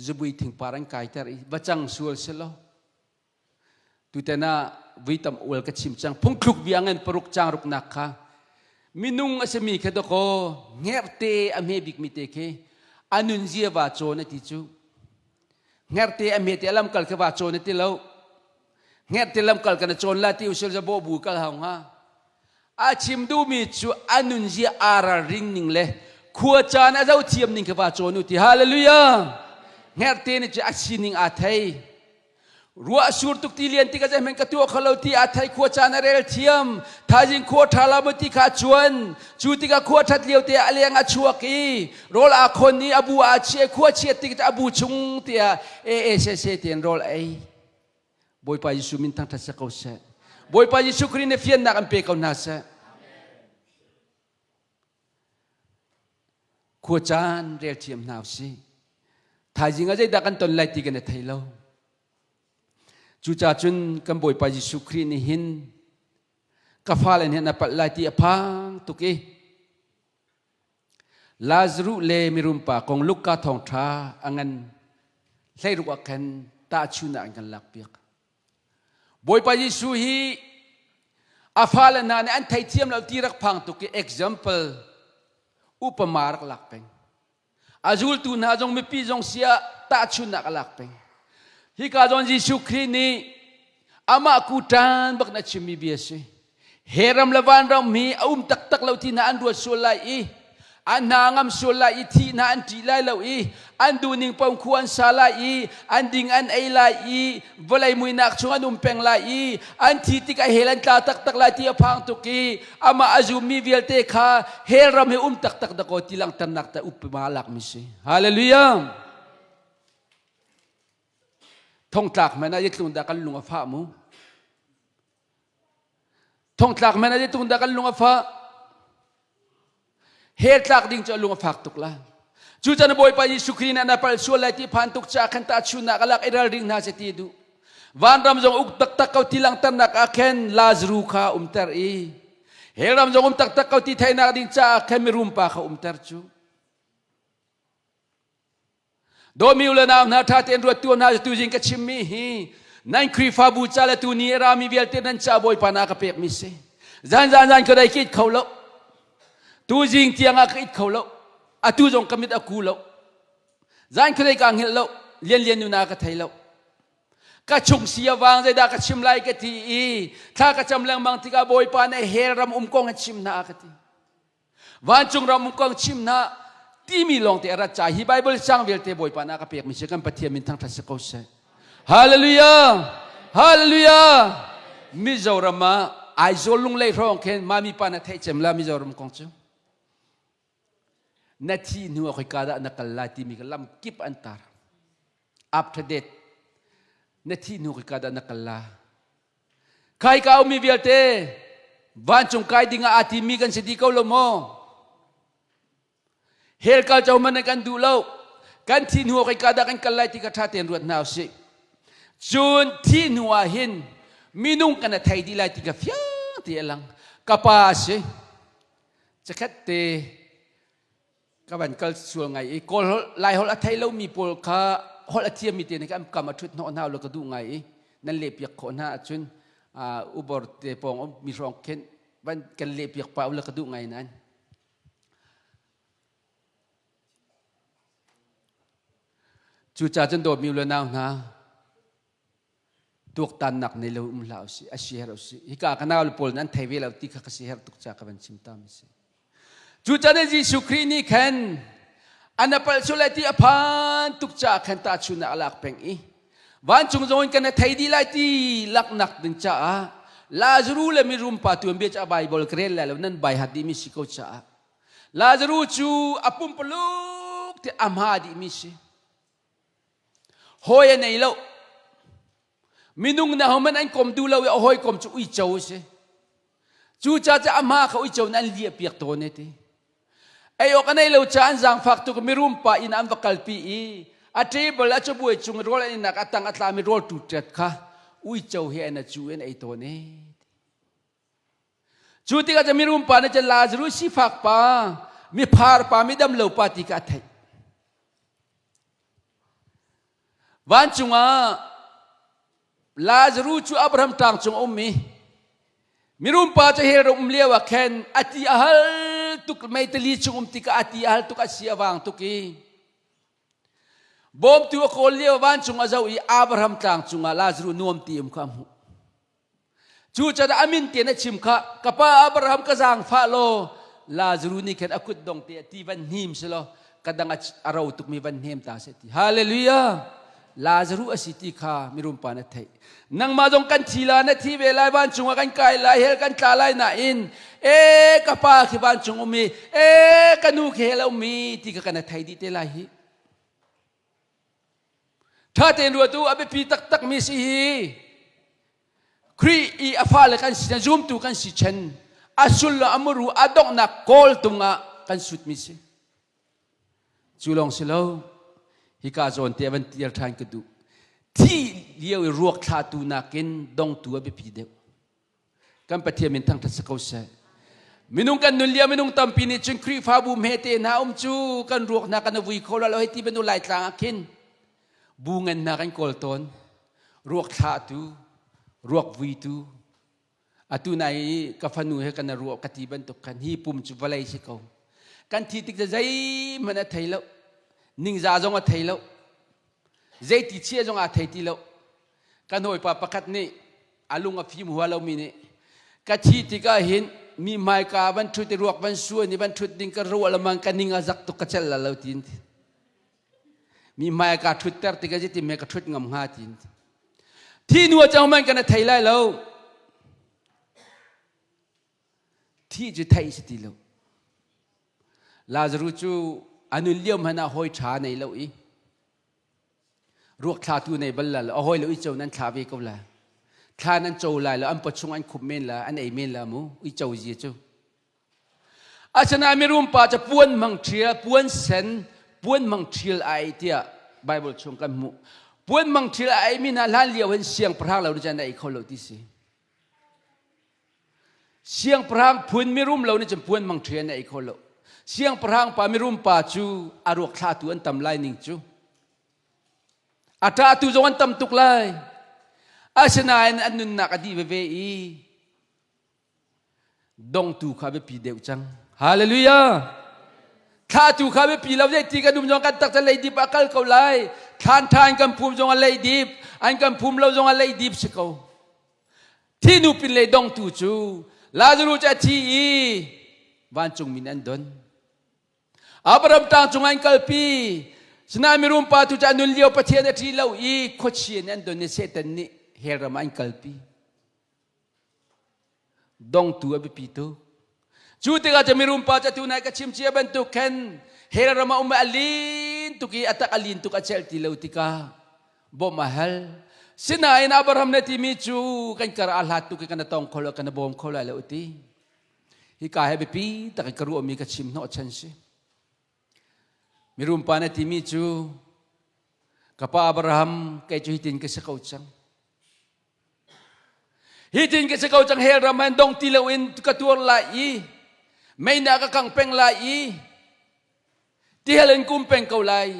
A: zubui thingpar an kaiter i va cang sual selaw Tutan ah vui tam ual ka chim cang. Phungthluk bia ngan paruk cang ruknak kha minung a simi kha dakaw hngerhte a hme bikmi te khi a nunzia va cawn a ti cu. Hngerhte a hme te a lamkal kha va cawn a ti lo. Hngerhte lamkal kan a cawn la ti usil za bawh bu kal hau hnga. A chim duhmi cu a nunzia aa ralring ning le Khua caan a zoh thiam ning kha va cawn u ti. Hallelujah! Hngerhte nih cu a sining aa thei. Ruah sur tuk ti lian tik a zeihmanh ka tuah kho lo ti aa thei khua caan a rel thiam. Thaizing khua ṭha lo maw ti kha a cuan. Cu tikah khua ṭhat lio te ah a leng a chuak i rawl aa khon i a bu aa chiah khua chiat tik a bu chung tiah e e se se tein rawl a ei. Bawipa Jesuh min thangṭhat si ko seh. Bawipa Jesuh Khrih nih fiannak an pe ko hna seh. Khua caan rel thiam hna usih. Thaizing ah zeidah kan ton lai ti kan i thei lo. Cucaah cun kan Bawipa Jesuh Khrih nih hin ka fale nih na palh lai ti a phang tuk i Lazaruh le mirumpa kong Luka thawngṭha a ngan 16 ah khan tahchunhnak an kan lakpiak. Bawipa Jesuh hi a fale hna nih an theithiam lo ti rak phang tuk i example upama rak lak peng. A zultu hna zong mipi zong siah tahchunhnak a lak peng. Hika zawn Jesuh Khrih nih amah kuṭan bak na chimmi bia si. He ram le vanram hi a um taktak lo ti hna an ruat sual lai i an hna ngam sual lai i thih hna an ṭih lai lo i an duhning paoh khua an sa lai i an ding an ei lai i vawlei muinak chung an um peng lai i an thi tikah hell an tla taktak lai ti a phang tuk i amah a zummi vialte kha hell ram hi um taktak dakaw ti langhternak ta upma lakmi si. Hallelujah! Thongtlak hmanh ah zeitluk dah kan lung a fah mu. Thongtlak men a tung dah kan lung a fah. Hell tlak ding cu a lung a fak tuk la. Cu can Bawipa Jesuh Khrih nih na pal sual lai ti phan tuk ca khan ta chunnak a lak i ralring hna se ti duh. Vanram zong uk taktak ko ti langhternak ah khan Lazaru kha umter i hell ram zong um taktak ko ti theihnak ding caah khan mirum pa kha umter cu. Dawmi u le nau hna ṭha tein ruat tuah hna tu zing ka chimmi hi nan Khrihfabu ca le tu ni a rami vialte nan ca Bawipa na ka pekmi si. Zan zan zan ka dai ka it kho lo. Tu zing tiang ah ka it kho lo. Atu zong ka mit a ku lo. Zan khuadei ka hngilh lo. Lian lian nu na ka thei lo. Ka chung si a vang zeidah ka chim lai ka ti i thla ka cam lengmang tikah Bawipa nih hell ram um kong a chim hna ka ti. Vancung ram kong chim hna timi lawng te a rat ca hi Bible cang vialte Bawipa na ka pekmi si kan Pathian min thangthat si ko seh. Hallelujah! Hallelujah! Mizoram ah Aizawl lunglei hrawng khin mami pa na theih cem la Mizoram kong cu. Na thi hnu ah khoika dah na kal lai timi ka lam kip an tar. After death na thi hnu khoika dah na kal la. Khaika ummi vialte vancung kai ding ah aa timi kan si dih ko lo maw? Hell kal co man kan duh lo. Kan thi hnu ah khoika dah kan kal lai ti kha ṭha tein ruat hna usih. Cun thi hnu ah hin minung kan a thei dih lai ti kha fiang ti a lang. Ka pa a si. Cakhat te ka van kal sual ngai i kawl holh lai holh a thei lomi pawl kha holh a thiammi te nih an kam a ṭhut hnawh hna lo ka duh ngai i nan lehpiak khawh hna ahcun ubor te pawng mi hrawng khin van kan lehpiak pa ula ka duh ngai nain cucaah cun dawtmi u le nau hna tuaktannak nei lo um hlah usih a si herh usih hika ka nau le pawl nan thei ve lo ti kha ka si herh tuk ca ka van chim ta mi si cu can Jesuh Khrih nih khan an a palh sul ti a phan tuk ca khan ta chun ah a lak peng i vancung zong in kan a thei dih lai ti laknak ding caah Lazaru le mirum pa tuanbia ca Bible ka rel lai lo nan bai hat dih mi si ko caah Lazaru cu a pumpaluk te a hma dih mi si Hawi a nei lo. Minung na homan an kom duh lo i a hawikom cu uico a si. Cucaah cu amah kha uico in an liah piak tawn e ti. Ei awk a nei lo caah an zaangfak tuk mirum pa inn ah an va kalpi i a table a cabuai cung i rawl an innak a tang a tlami rawl ṭuṭet kha uico he an a cu in ei tawn e. Cu tikah cun mirum pa nih cun Lazarus sifak pa, miphar pa, midam lo pa ti kha a theih. Vancung ah Lazarus cu Abraham tlang cung a um i mirum pa cu hell ram um lio ah khan a ti a hal tuk meitali chung um tikah a ti a hal tuk a si a vang tuk i bawmtu a kawl lio vancung a zoh i Abraham tlang cungah Lazarus nuam ti um kha a hmuh. Cucaah a min tein a chim kha ka pa Abraham ka zaangfah law Lazaru nih khan a kut dong te ti van hnim si law ka dang a ro tukmi van hnem ta seh ti. Hallelujah! Lazaru a si ti kha mirum pa na theih. Nangmah zong kan thi la na thi ve lai vancung ah kan kai lai hell kan tla lai nain e ka pa khi vancung um i e ka nu khi hell um i ti kha kan thei dih te lai hi. Ṭha tein ruat u a biapi taktak mi si hi. Khrih i a fale kan si zumtu kan si chen a sullam a muru a donghnak kawltung ah kan sutmi si. Cu lawng si lo hika zawn te van tial ṭhan ka duh. Thi lio i ruak thlatu nakin dongtu a biapi deuh. Kan Pathian min thangṭhat si ko seh. Minung kan nun lio minung tampi nih cun Khrihfabu hmete hna um cu kan ruak hna kan vui kho lo hei ti bantuk Laitlang ah khin bu ngan hna kan kawl tawn. Ruak thlahtu, ruak vuitu, atu nai i ka fanu he kan ruah ka ti bantuk khan hi pum cu vawlei si ko. Kan thi tik zeihmanh a thei lo. Ningza zong a thei lo. Zeiti chia zong aa thei ti lo. Kan hawipa pakhat nih a lung a fim hua lomi nih ka thi tikah hin mi hmaika van ṭhut i ruak van suan i van ṭhut ding ka ruah lamang ka ning a zak tuk ka celh la lo tin mi hmaika ṭhutter tikah zeitin me ka ṭhut ngam hnga tin thi nu a cang man kan a thei lai lo thi cu theih si ti lo Lazaru cu a nun lio hmanh ah hawi ṭha nei lo i Ruak thlatu nei bal la a hawi le uico nan thla ve ko la. Thla nan co lai lo an pawchung an khup men la an ei men la mu uico zia cu. Asinain mirum pa cu puan mang ṭhial puan sen puan mang ṭhial ai tiah Bible chung kan hmuh. Puan mang ṭhial a ei mi hna hlan lio hin siangpahrang lo nih cun an ei kho lo ti si. Siangpahrang phun mirum lo nih cun puan mang ṭhian a ei kho lo. Siangpahrang pa mirum pa cu a ruak thlatu an tam lai ning cu. A ṭahtu zong an tam tuk lai. Asinain an nunnak a dih veve i dongtu kha biapi deuh cang. Hallelujah! Thlatu kha biapi lo zei ti kan um zong kan tak ca leidip a kal ko lai. Thlan ṭha in kan phum zong a leidip, an kan phum lo zong a leidip si ko. Thinu pinlei dongtu cu Lazaruh cu a thi i vancung min an don. Abraham tang cung an kalpi. Sinain mirum pa tu cu a nun lio Pathian a ṭih lo i khuachia nih an don i Satan nih hell ram ah an kalpi. Dongtu a biapi tuk. Cu tikah cu mirum pa cu atu nai ka chim cia bantuk khan hell ram ah um a lin tuk i a tak a lin tuk a celh ti lo tikah bawmh a hal. Sinain Abraham na timi cu kan kar aa hlat tuk i kan tong kho lo kan bawm kho lai lo ti. Hika he biapi tak in ka ruahmi ka chim hnawh chan si. Mirum pa na timi cu ka pa Abraham kei cu hitin ka si ko cang. Hitin ka si ko cang hell ram han dong ti loin ka tuar lai i mei na ka kang peng lai i tihal in kum peng ko lai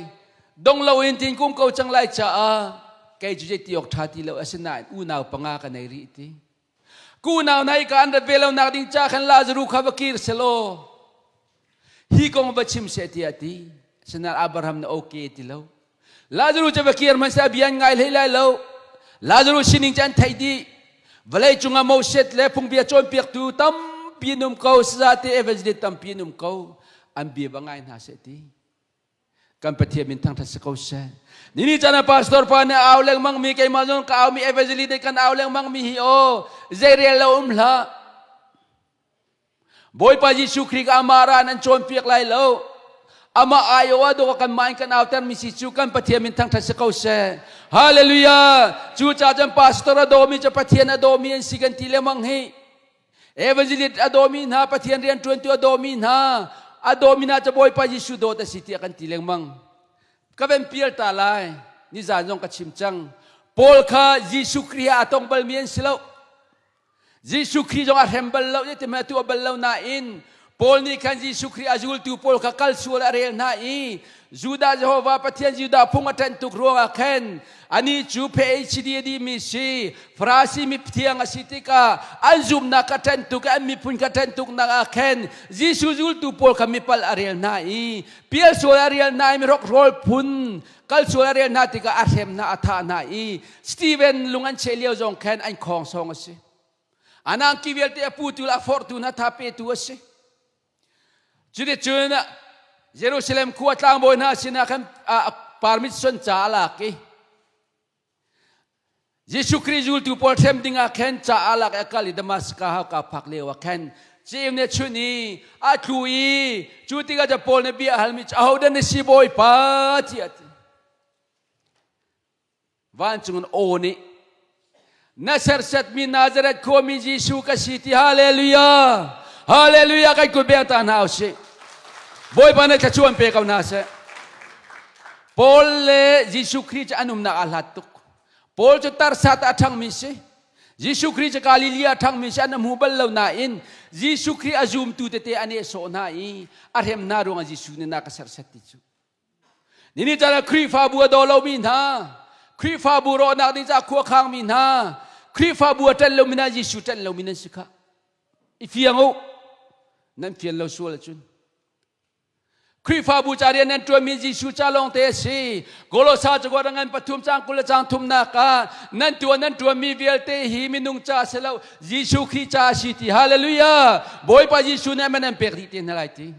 A: dong loin tin kum ko cang lai caah kei cu zei ti awk ṭha ti lo asinain unau panga ka nei rih ti ku unau nai ka an rat ve lo nak ding ca khan Lazaru kha va kir selaw hi kong va chim seh tiah ti asinain Abraham na okay ti lo Lazaruh cu va kir hmanh seh a bia an ngai hlei lai lo. Lazaruh sining cu an theih dih. Vawlei cungah Moses le phungbia cawnpiaktu tampi an um ko, sazate evangelist tampi an um ko. An bia va ngai hna seh ti. Kan Pathian min thangṭhat si ko seh. Nini caan ah pastor pa nih au lengmang mi keimah zong ka au mi evangelist nih kan au lengmang mi hi aw zei rel lo um hlah. Bawipa Jesuh Khrih ka amah ra nan cawnpiak lai lo. Amah aiawh ah dawh kan mah in kan auter mi si cu kan Pathian min thangṭhat si ko seh. Hallelujah! Cu ca cun pastor a dawmi cu Pathian a dawmi an si kan ti lengmang hi. Evangelist a dawmi hna, Pathian rianṭuantu a dawmi hna, a dawmi hna cu Bawipa Jesuh dawt a si tiah kan ti lengmang. Ka van pial ta lai. Nizan zong ka chim cang. Paul kha Jesuh Khrih ah a tong balmi an si lo. Jesuh Khrih zong a hrem bal lo ti a tuah bal lo nain Paul nih khan Jesuh Khrih a zultu pawl kha kal sual a rel hna i Judah Jehovah Pathian Judah phung a ṭanh tuk ruangah khan anih cu PhD a dihmi si Farasi mi thiang a si tikah an zumhnak kha ṭanh tuk i an miphun kha ṭanh tuknak ah khan Jesuh zultu pawl kha mipalh a rel hna i pial sual a rel hna i mihrokhrol phun kal sual a rel hna tikah a hrem hna a thah hna i Stephen lung an cheh lio zong khan an khawng sawng a si. A nangki vialte a putu le a forhtu hna tha petu a si. Cuticun Jerusalem khua tlangbawi hna sinah khan permission ca a lak i Jesuh Khrih zultu pawl hrem ding ah khan ca a lak i a kal i Damascus hauka phak lio ah khan ceu nih a chunh i a tlu i cu tikah cu Paul nih bia a halmi cu ahodah na si Bawipa tiah a ti. Vancung in aw nih na sersetmi Nazareth khuami Jesuh ka si ti hallelujah hallelujah kan kut beng ta hna usih Bawipa nih thluachuah pe ko hna seh Paul le Jesuh Khrih cu an umnak aa hlat tuk Paul cu Tarsat ah a ṭhangmi si Jesuh Khrih cu Galilee ah a ṭhangmi si an hmu bal lo nain Jesuh Khrih a zumtu tete a nehsawh hna i a hrem hna ruangah Jesuh nih na ka serset ti cu Nini caan ah Khrihfabu a daw lomi hna, Khrihfabu rawhnak ding caah khua khangmi hna, Khrihfabu a ṭanh lomi hna, Jesuh ṭanh lomi nan si khah. I fiang u. Nan fian lo sual ahcun. Khrihfabu ca rian nan ṭuanmi Jesuh ca lawng te a si. Kolosa cakuat a ngan pathum cang 20 le cang thumnak ah nan tuan nan ṭuanmi vialte hi minung ca a si lo, Jesuh Khrih ca a si ti. Hallelujah! Bawipa Jesuh nih a man an pek dih te hna lai ti.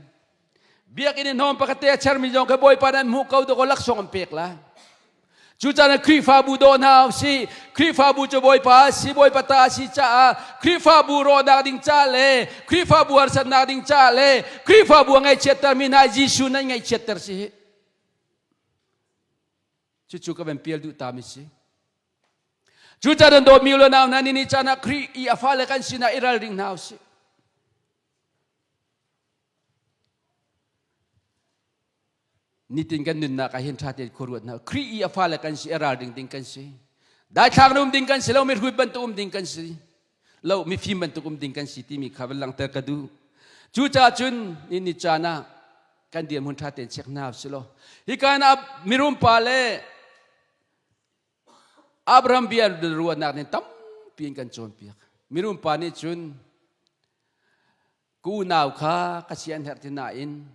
A: Biakinn i hnawm pakhat te a chermi zong kha Bawipa nan hmuh ko dawkaw laksawng an pek lai. Cucaah Khrihfabu daw hna usih. Khrihfabu cu Bawipa a si, Bawipa ta a si caah Khrihfabu rawhnak ding ca le Khrihfabu harsatnak ding ca le Khrihfabu a ngaihchiattermi hna Jesuh nan ngaihchiatter si hi. Cucu ka van pial duh ta mi si. Cucaah nan dawtmi u le nau hna ni ni caan ah Khrih i a fale kan sinah i ralring hna usih. Nitin kan nunnak ah hin ṭha tein khua ruat hna. Khrih i a fale kan si, a ralring ding kan si. Daithlang um ding kan si lo, mihrut bantuk um ding kan si lo, mifim bantuk um ding kan si timi kha van langhter ka duh. Cucaah cun ni ni caan ah kan dirhmun ṭha tein check hna usih law hika ah mirum pa le Abraham bia ruahnak nih tampi in kan cawnpiak. Mirum pa nih cun Ka unau kha ka si an herh ti nain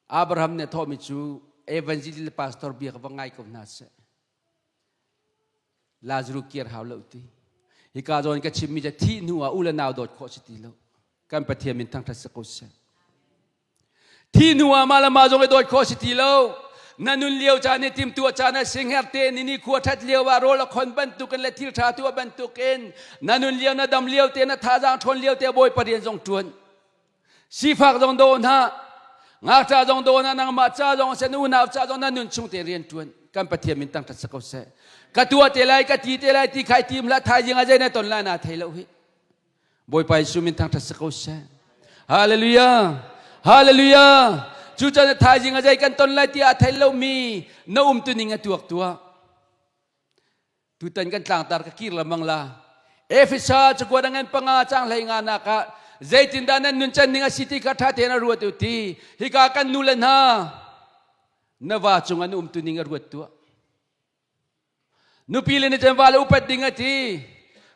A: Abraham nih a thawhmi cu evangelist le pastor bia ka va ngai ko hna seh. Lazarus kir hau lo ti. Hika zawn ka chimmi cu thih hnu ah u le nau dawt khawh si ti lo. Kan Pathian min thangṭhat si ko seh. Thi hnu ah mah le mah zong i dawt khawh si ti lo. Na nun lio caan i timtuah caan a singher te ni ni khua ṭhat lio ah rawl a khon bantukin le thil ṭha tuah bantukin na nun lio na dam lio te na thazaang ṭhawn lio te Bawipa rian zong ṭuan. Sifak zong daw hna, ngakṭah zong daw hna, nangmah ca zong seh, na unau ca zong na nun chung te rian ṭuan. Kan Pathian min tangṭhat si ko seh. Ka tuah te lai, ka ti te lai ti khai tim hlah, thaizing ah zei na ton lai na thei lo hi. Bawipa Jesuh min thangṭhat si ko seh. Hallelujah! Hallelujah! Cucaah thaizing a zei kan ton lai tiah a thei lomi na umtuning a tuak tuah. Tutan kan tlangtar ka kir lamang la. Efesa cakuat a ngan panga cang hlei nga nak ah zeitindah nan nun can ning a si ti kha ṭha tein a ruat u ti. Hika kan nu le hna na va cung an umtuning a ruat tuah. Nupi le nih cun vale upat ding a ti.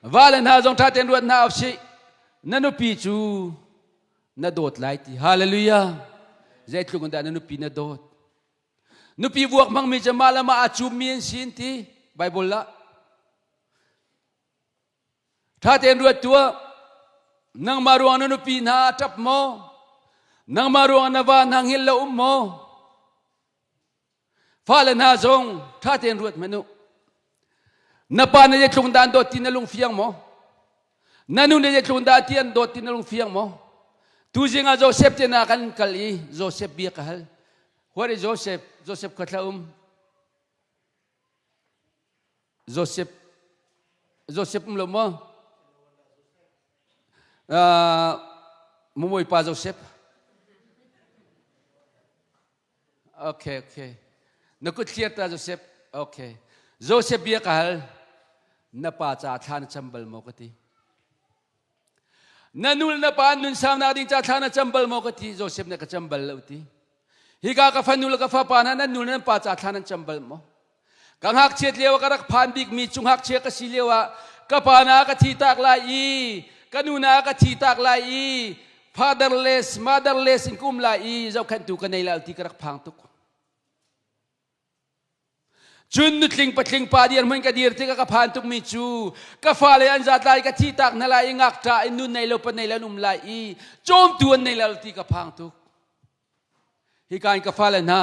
A: Vale hna zong ṭha tein ruat hna usih. Na nupi cu na dawt lai ti. Hallelujah. Zeitluk in dah na nupi na dawt. Nupi vuak hmangmi cu mah le mah aa cummi an si an ti. Bible ah. Ṭha tein ruat tuah. Nangmah ruang na nupi hna a ṭap maw? Nangmah ruang na va hna hngilh lo um maw? Fale hna zong ṭha tein ruat hmanh u. Na pa na zeitluk dah an dawt ti na lung fiang maw? Na nu na zeitluk dah ti an dawt ti na lung fiang maw? Tuzing ah Joseph te na kan kal i Joseph bia ka hal. Where is Joseph? Joseph kha thla um. Joseph Joseph um lo maw? Uh, Mumoi pa Joseph. Okay, okay. Na kut thliar ta Joseph. Okay. Joseph bia ka hal. Na pa ca thla na cam bal maw ka ti. Na nu le na pa nun saunak ding ca thla na cam bal maw ka ti. Joseph na ka cam bal lo ti. Hika ka fanu le ka fapa hna nan nu le nan pa ca thla nan cam bal maw? Ka ngakchiat lio ah ka rak phan bikmi cu ngakchia ka si lio ah ka pa na ka thi tak lai i ka nu na ka thi tak lai i fatherless motherless in ka um lai i zohkhenhtu ka nei lai ti ka rak phang tuk. Cun nutling patling pa dirhmun ka dir tikah ka phan tukmi cu ka fale an zat lai ka thi tak hna lai i ngakṭah in nun nei lo pa nei lo an um lai i cawmtu an nei lo ti ka phang tuk. Hika in ka fale hna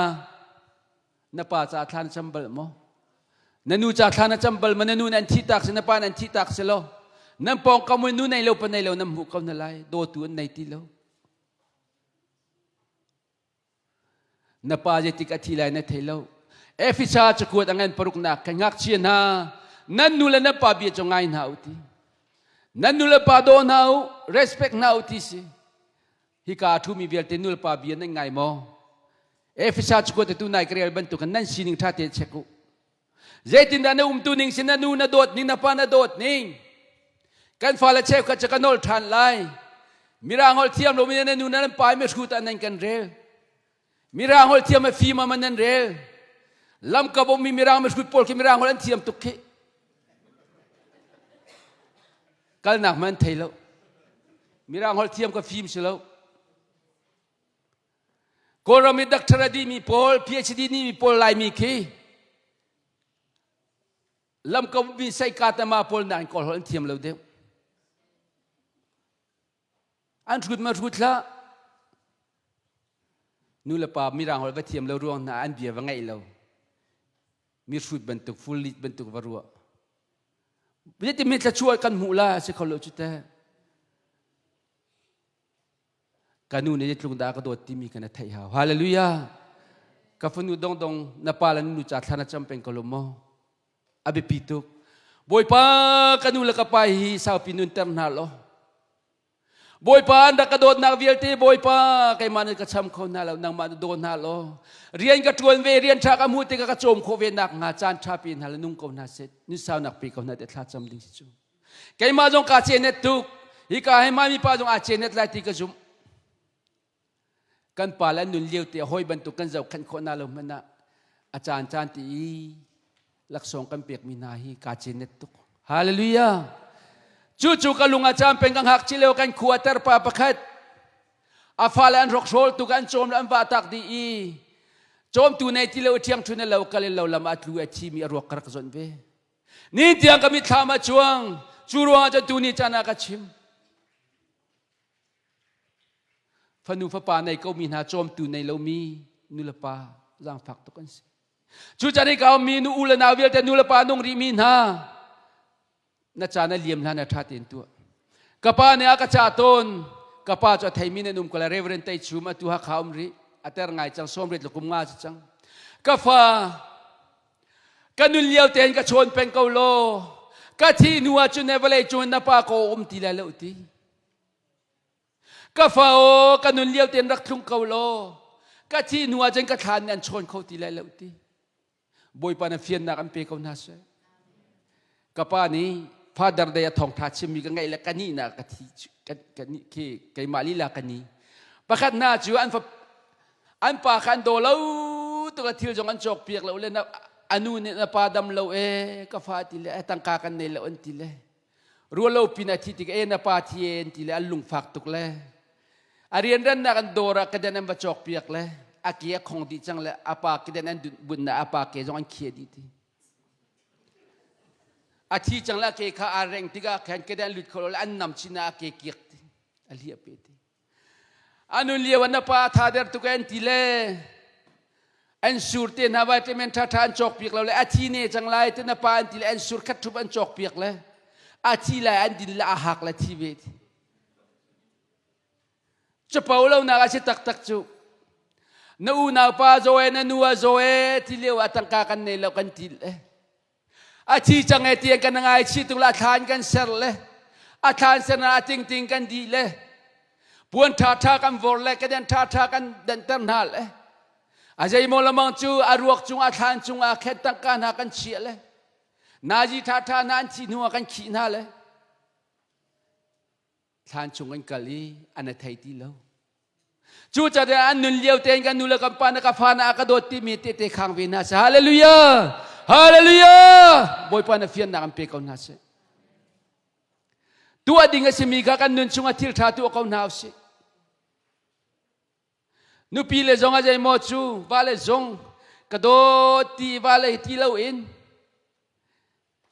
A: na pa ca thla na cam bal maw? Na nu ca thla na cam bal ma na nu nan thi tak si na pa nan thi tak si lo nan pawngkam in nu nei lo pa nei lo nan hmuh ko hna lai dawtu an nei ti lo. Na pa zeitik a thi lai na thei lo. Efesa cakuat a ngan paruknak kan ngakchia hna nan nu le nan pa bia cu ngai hna u ti. Nan nu le pa daw hna u, respect hna u ti si. Hika a ṭhumi vialte nu le pa bia nan ngai maw? Efesa cakuat tu nai ka rel bantukin nan sining ṭha tein check u. Zeitindah na umtu ning si na nu na dawt ning na pa na dawt ning kan fale cheukhat cu ka nol ṭhan lai mirang holh thiam lomi na nu na nan pa i mihrut ah nan kan rel mirang holh thiam a fim ah nan rel lamka bommi mirang mihrut pawl khi mirang holh an thiam tuk khi kalnak man thei lo mirang holh thiam ka fim si lo Kawlram i doctor a dihmi pawl, PhD dihmi pawl Laimi khi lamko mi saika tama pawl nain Kawl holh an thiam lo deuh. An hrut ma hrut hlah. Nu le pa mirang holh va thiam lo ruang hna an bia va ngaih lo. Mi hrut bantuk, full lit bantuk va ruah. Zeitin mi thluachuah kan hmuh la si kho lo cu teh. Ka nu nih tlung dah ka dawt timi ka na theih hau. Hallelujah. Ka fanu dongdong na pa le nu ca thla na cam peng ko lo maw? A biapi tuk. Bawipa ka nu le ka pa hi saupi nunter hna law. Bawipa an rak ka dawtnak vialte Bawipa keimah nih ka cham kho hna lo nangmah na daw hna law. Rian ka ṭuan ve rian ṭha ka hmuh tikah ka cawm khawh ve nak hnga caan ṭha pe hna le nung ko hna seh ni saunak pe ko hna te thla cam ding si cu. Keimah zong kaa cenet tuk. Hika hi mai mipa zong aa cenet lai ti ka zumh. Kan pa le an nun lio te hawi bantuk kan zohkhenh khawh hna lo hmanh ah a caan caan ti i laksawng kan pekmi hna hi kaa cenet tuk. Hallelujah. Cucu ka lung a cam peng ka hngak lio kan khua terpa pakhat a fale an hrokhrawl tuk an cawm le an vah tak dih i cawmtu nei ti lo ṭhiang ṭhun lo kal in lo lam ah tlu a thimi a ruak ka rak zonh ve. Ni tiang ka mitthlam a cuang. Cu ruangah cun tuni caan ah ka chim. Fanu fapa nei komi hna cawmtu nei lomi nulepa zaangfak tuk an si. Cu caan i ka ummi nu u le nau vialte nulepa nung rihmi hna na caan a liam hlan ah ṭha tein tuah. Ka pa nih a ka cah tawn. Ka pa cu a theimi nan um ko lai. Reverend Tei Chum atu Hakha um rih. A ter ngai cang 80 le kum nga cu cang. Ka fa Ka nun lio tein ka chawn peng ko law ka thih hnu ah cun vawlei cung na pa ko um ti lai lo ti. Ka fa aw ka nun lio tein rak thlung ko law ka thih hnu ah cun ka thlan nih an chawn kho ti lai lo ti. Bawipa na fiannak an pe ko hna seh. Ka pa nih Father Day a thawngtha chimmi ka ngaih le ka nih na ka thi ka nih khi keimah lila ka ni. Pakhat hna cu an fa an pa kha an daw lo tuk a thil zong an cawk piak lo le na anu nih na pa dam lo e ka fa ti le tangka kan nei lo an ti le rualo pin a thi tik e na pa thi e an ti le an lungfak tuk le a rianrannak an dawr ah kedan an va cawk piak le a ke a khong dih cang le a pa kedan an bunh na a pa ke zong an khia dih ti a thi cang le a ke kha aa reng tikah khan kedan lut kho lo le an nam chin ah a ke kiak ti a hliah pe ti A nun lio ah na pa a tha der tuk an ti le an sur te hna vitamin ṭha ṭha an cawk piak lo le a thi ne cang lai te na pa an ti le an sur khat ṭhup an cawk piak le a thi lai an din le a hak le thi ve ti. Capo lo nak a si taktak cu. Na unau pa zaw e na nu a zaw e ti lio ah tangka kan nei lo kan ti le. A thi cang e tiang kan ngaichih tuk le a thlan kan ser le a thlan ser na a tingting kan dih le puan ṭhaṭha kan vor le kedan ṭhaṭha kan danhter hna le a zeimaw lamang cu a ruak cung a thlan cung ah khet tangka hna kan chiah le nazi ṭhaṭha hna an thih hnu ah kan khih hna le thlan chung kan kal i an a thei ti lo Cucaah an nun lio tein kan nu le kan pa na ka fa na a ka dawt timi tehte khang ve hna seh. Hallelujah! Hallelujah! Bawipa na fiannak an pe ko hna seh. Tuah ding a simi kha kan nun chungah thil ṭha tuah ko hna usih. Nupi le zong a zeimaw cu va le zong Ka dawt ti va lei ti loin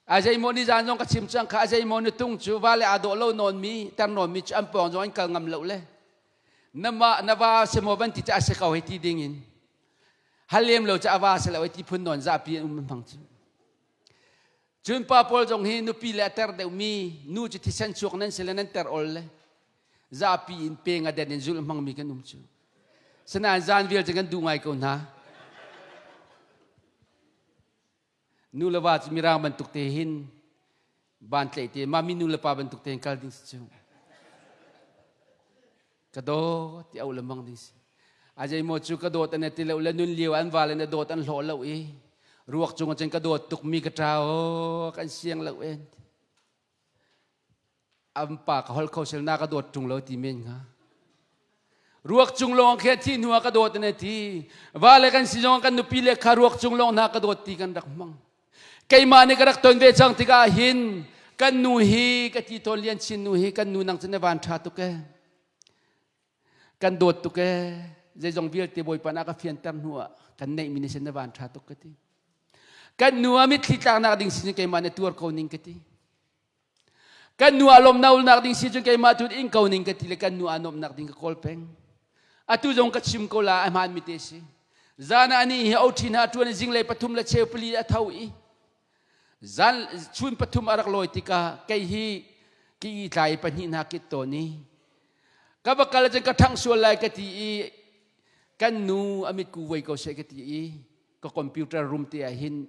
A: a zeimaw ni zan zong ka chim cang kha a zeimaw ni tung cu va le aa dawh lo nawn mi ter nawn mi cu an pawng zong an kal ngam lo le na ma na va se maw van ti cu a si ko hei ti ding in hal lem lo cu a va se lo hei ti phun nawn zapi an um hmang cu. Cun pa pawl zong hi nupi le a ter deuhmi nu cu thisen chuak nan si le nan ter ol le zapi in peng a den in zulh hmangmi kan um cu. Sinain zan vialte kan duh ngai ko hna. Nu le va cu mirang bantuk te hin ban tlaih te mami nu le pa bantuk te hin kal ding si cu. Ka dawt ti au lengmang ding si. A zeimaw cu ka dawt an ti lo le nun lio an val in a dawt an hlawh lo i ruak cung cun ka dawt tuk mi ka ṭa aw kan siang lo en. An pa ka hol kho sel na ka dawt ṭung lo ti men hnga. Ruak cung lawng khe thi hnu ah ka dawt an ti. Va le kan si zong kan nupi le kha ruak cung lawng hna ka dawt ti kan rak hmang. Keimah nih ka rak ton ve cang tikah hin kan nu hi ka ti tawn Lian Chin nu hi kan nu nang cu na van ṭha tuk ee. Kan dawt tuk ee. Zeizong vialte Bawipa na ka fianter hnu ah kan neihmi ni sin na van ṭha tuk ka ti. Kan nu ah mitthli tlaknak ding sin keimah na tuar ko ning ka ti. Kan nu ah lawmnak ding si cun keimah tu in ko ning ka ti le kan nu ah nuamhnak ding ka kawl peng. Atu zong ka chim ko la a hmaan mi te si. Zan ah ani hi oṭhi hna ṭuan i zinglei pathum le cheu pali a tho i zan chun pathum a rak lawi tikah kei hi ki i tlai pahnih hna kit tawn i ka va kal cun ka ṭhangh sual lai ka ti i kan nu a mitku voi ko seh ka ti i ka computer room te ah hin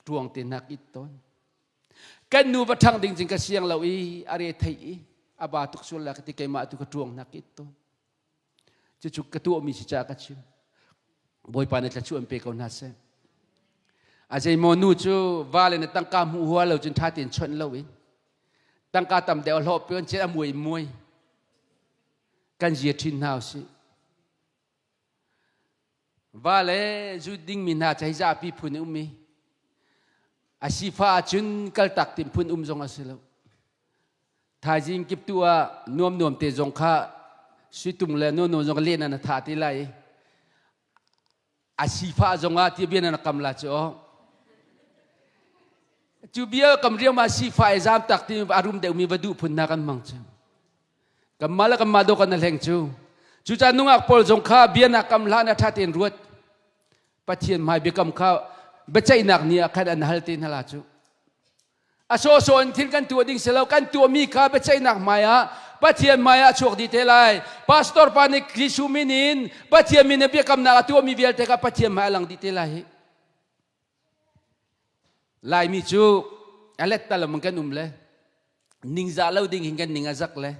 A: ṭuang te hna kit tawn. Kan nu va ṭhang ding cun ka siang lo i a re theih i a ba tuk sual la ka ti keimah tu ka ṭuang nak it tawn. Cucu ka tuahmi si caah ka chim. Bawipa nih thluachuah an pe ko hna seh. A zeimaw nu cu va le na tangka hmuh hua lo cun ṭha tein chawnh lo in tangka tam deuh a hlawh pion cun a muai muai kan zia ṭhin hna usih. Va le zu dingmi hna cu hei zapi phun i um i a sifa ahcun kaltak tim phun um zong a si lo. Thaizing kip tu ah nuamnuam te zong kha suitung le nuamnuam zong len an tha ti lai i a sifa zong ah ti bia na kam la cu aw. Cu bia kam riam ah sifa i zam tak ti a rum deuhmi va duh phun hna kan hmang cu. Kanmah le kanmah dawh kan hleng cu. Cucaah nungak pawl zong kha bia na kam hlah na ṭha tein ruat. Pathian hmai biakam kha biaceihnak ni ah khan an hal te hna la cu. A sawhsawh in thil kan tuah ding si lo, kan tuahmi kha biaceihnak hmai ah Pathian hmai ah chuak dih te lai. Pastor pa nih Jesuh min in Pathian min in biakamnak a tuahmi vialte kha Pathian hmai a lang dih te lai hi. Laimi cu a lettalam kan um le ningzah lo ding hin kan ning a zak le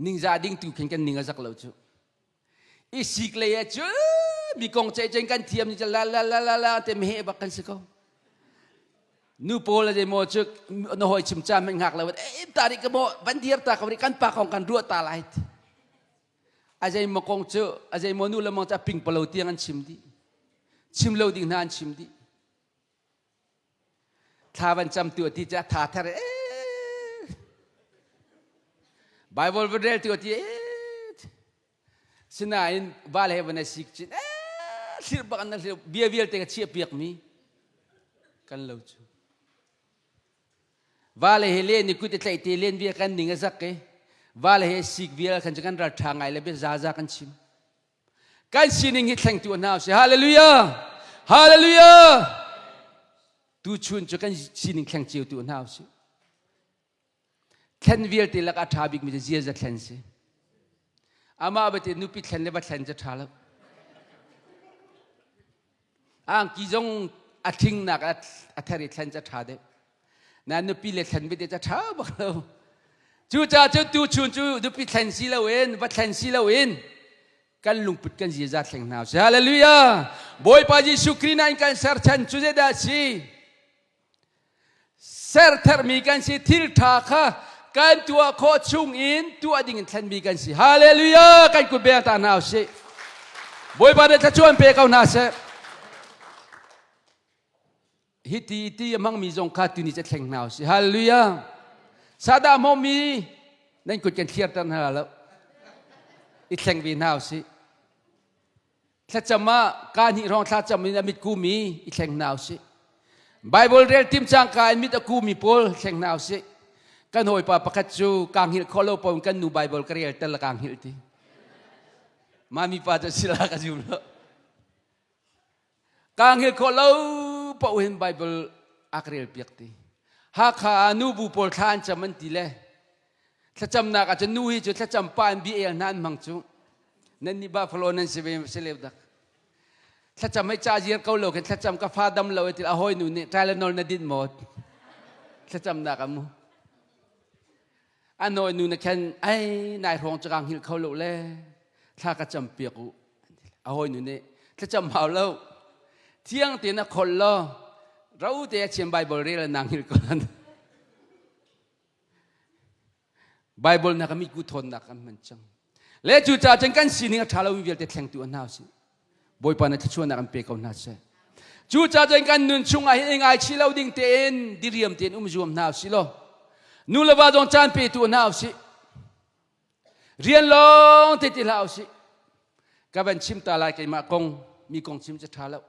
A: ningzah ding tu khin kan ning a zak lo cu. I sik lei ah cu mi kong ceih cen kan thiam ni la la la la la te me bak kan si ko. Nu pawl le mo cu na hoi chim cha men ngak lo e ta ri ka mo van dir ta ka kan pa kong kan ruah ta lai. A zei mo kong cu a zei mo nu le mong ca ping palo tiang an chim dih. Chim lo ding hna an chim dih. Thla van cam tu ti cu a tha ther e. Bible van rel tu ti e. Sinain val he van sik chin e thlir bak an thlir bia vialte ka chiah piak mi kan lo cu. Vale he len i kut i tlaih te len vial kan ning a zak i vale he sik vial khan cu kan ral ṭha ngai le bia zaza kan chim. Kan sining hi thleng tu hna usih. Hallelujah! Hallelujah! Tuchun cu kan sining thleng cio tu hna usih. Thlen vialte lak a ṭha bikmi cu ziaza thlen si. Amah bate nupi thlen le va thlen cu ṭha lo. Angki zong a thingnak a ther i thlen cu a ṭha deuh. Na nupi le thlen bete cu a ṭha bak lo. Cucaah cun tuchun cu nupi thlen si loin va thlen si loin kan lungput kan ziaza thleng hna usih. Hallelujah! Bawipa Jesuh Khrih na in kan ser chan cu zeidah a si? Serthermi kan si thil ṭha kha kan tuah khawh chung in tuah ding in thlenmi kan si. Hallelujah! Kan kut beng ta hna usih. Bawipa nih thluachuah pe ko hna seh. Hiti ti a hmangmi zong kha tuni cu thleng hna usih. Hallelujah! Sadah hmawmi nan kut kan thliarter hna lo. I thleng ve hna usih. Thlacam ah ka hnih hrawng thlacam in a mit kumi i thleng hna usih. Bible rel tim cangka in mit a kumi pawl thleng hna usih. Kan hawipa pakhat cu kaa hngilh khawh lo paoh in kan nu Bible ka rel tel kaa hngilh ti. Mami pa cu sila ka zum lo. Kaa hngilh khawh lo paoh hin Bible a ka rel piak ti. Hakha ah nubu pawl thla an cam an ti le thlacamnak ah cun nu hi cu thlacam pa in bia el hna an hmang cu. Nan nih Buffalo nan si ve si leu dak. Thlacam hei ca ziar ko lo khin thlacam ka fa dam lo ti a hawi nu nih Tylenol na din maw? Thlacamnak ah mu. A nawi nu na khen ai nai hrawng cu kaa hngilh kho lo le thla ka cam piak u. A hawi nu nih thlacam hau lo. Thiang tein a khol lo. Ro te a chiam Bible rel na hngilh ko. Bible na ka mitku thawnnak kan hman cang. Le cu ca cun kan sining a ṭha lomi vialte thlengtu an hna usih. Bawipa na thluachuahnak an pe ko hna seh. Cu ca cun kan nun chungah hin i ngaichih lo ding tein diriam tein um zuam hna usih law nu le va zong caan petu hna usih. Rian lawng te ti hlah usih. Ka van chim ta lai keimah kong mi kong chim cu ṭha lo.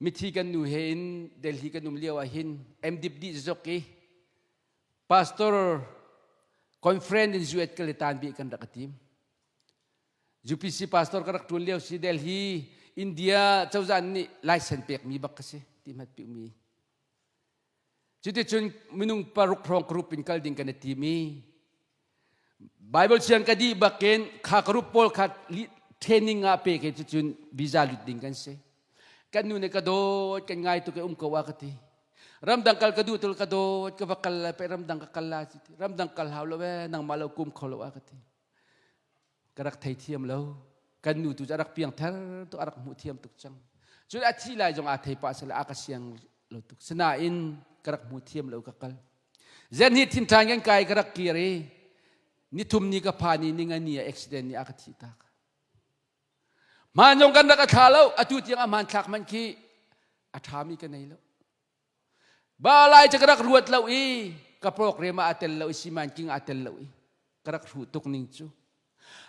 A: Mithi kan nu he in Delhi kan um lio ah hin MDip dih zok i pastor conference in US ka le tan bi kan rak tim. UPC pastor ka rak tuan lio si Delhi India cozah nih license pek mi bak ka si ti hmat pi mi. Cuticun minung paruk hrawng group in kal ding kan i tim i Bible siang ka dih bakin kha group pawl kha training ah pe ke cucun visa lut ding kan si. Kan nu nih ka dawt kan ngai tuk i um ko a ka ti. Ramdang kal ka duh tul ka dawt ka va kal lai pe ramdang ka kal la ti. Ramdang kal hau lo e nangmah lo kum kho lo a ka ti. Ka rak thei thiam lo. Kan nu tu cu a rak piang ther tuk a rak hmuh thiam tuk cang. Cun a thi lai zong aa thei pah sale a ka siang lo tuk. Sinain ka rak hmu thiam lo ka kal. Zen hi thinṭhan kan kai ka rak kir i nithum ni ka phan i ninga ni ah accident nih a ka thih tak. Hmaan zong kan rak a thla lo atu tiang a hmanthlak hmanh khi a ṭhami ka nei lo. Ba lai cu ka rak ruat lo i ka program ah a tel lo i siman king ah a tel lo i ka rak hruh tuk ning cu.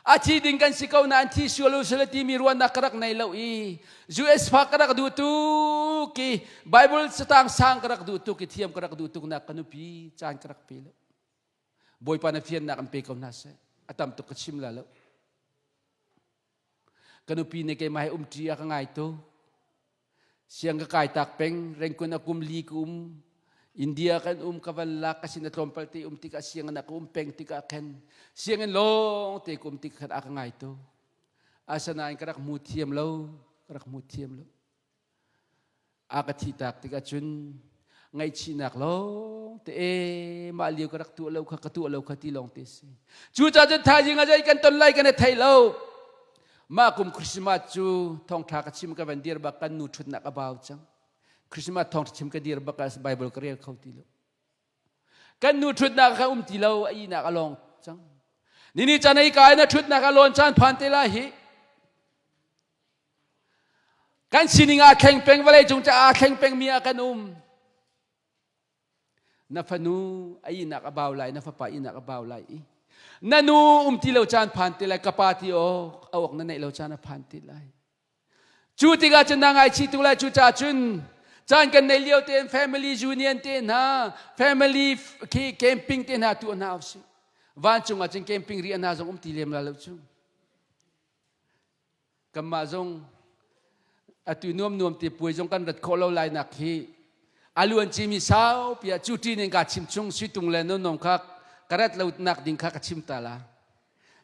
A: A thi ding kan si ko nain thi sual u sila timi ruahnak ka rak nei lo i US fa ka rak duh tuk i Bible catang sang ka rak duh tuk i thiam ka rak duh tuk nak ka nupi caan ka rak pe lo. Bawipa na fiannak an pe ko hna seh. A tam tuk ka chim la lo. Ka nupi nih keimah he umṭi a ka ngai tuk. Siang ka kai tak peng, rengkun a kum li ka um, India kan um ka van lak ka sin a tlawmpal te um tikah sianginn ah ka um peng tikah khan sianginn lawng te ka um tik khan a ka ngai tuk. Asinain ka rak hmu thiam lo, ka rak hmu thiam lo. A ka thi tak tikah cun ngaihchihnak lawng te e mah lio ka rak tuah lo kha ka tuah lo kha ti lawng te si. Cucaah cun thaizing ah zei kan ton lai kan i thei lo. Mah kum Christmas cu thawngṭha ka chim ka van dir bak kan nu ṭhutnak a bau cang. Christmas thawngṭha chim ka dir bak ah Bible ka rel kho ti lo. Kan nu ṭhutnak kha um ti lo, a ihnak a lawng cang. Nini caan ei ka in a ṭhutnak a lawn caan phan te lai hi. Kan sining aa thleng peng, vawlei cung ca aa thleng peng mi ah kan um. Na fanu a ihnak a bau lai, na fapa ihnak a bau lai i na nu um ti lo caan phan ti lai, ka pa ti awk a awk na neih lo caan a phan ti lai. Cu tikah cun na ngaichih tuk lai cu ca cun caan kan nei lio tein family union te hna family khi camping te hna tuah hna usih. Vancung ah cun camping riah hna zong um ti lem la lo cu. Kanmah zong atu nuamnuam te puai zong kan rat khawh lo lai nak hi a luan cimi saupi ah cu ṭin in ka chim chung suitung le nonnom kha ka rat lo nak ding kha ka chim ta la.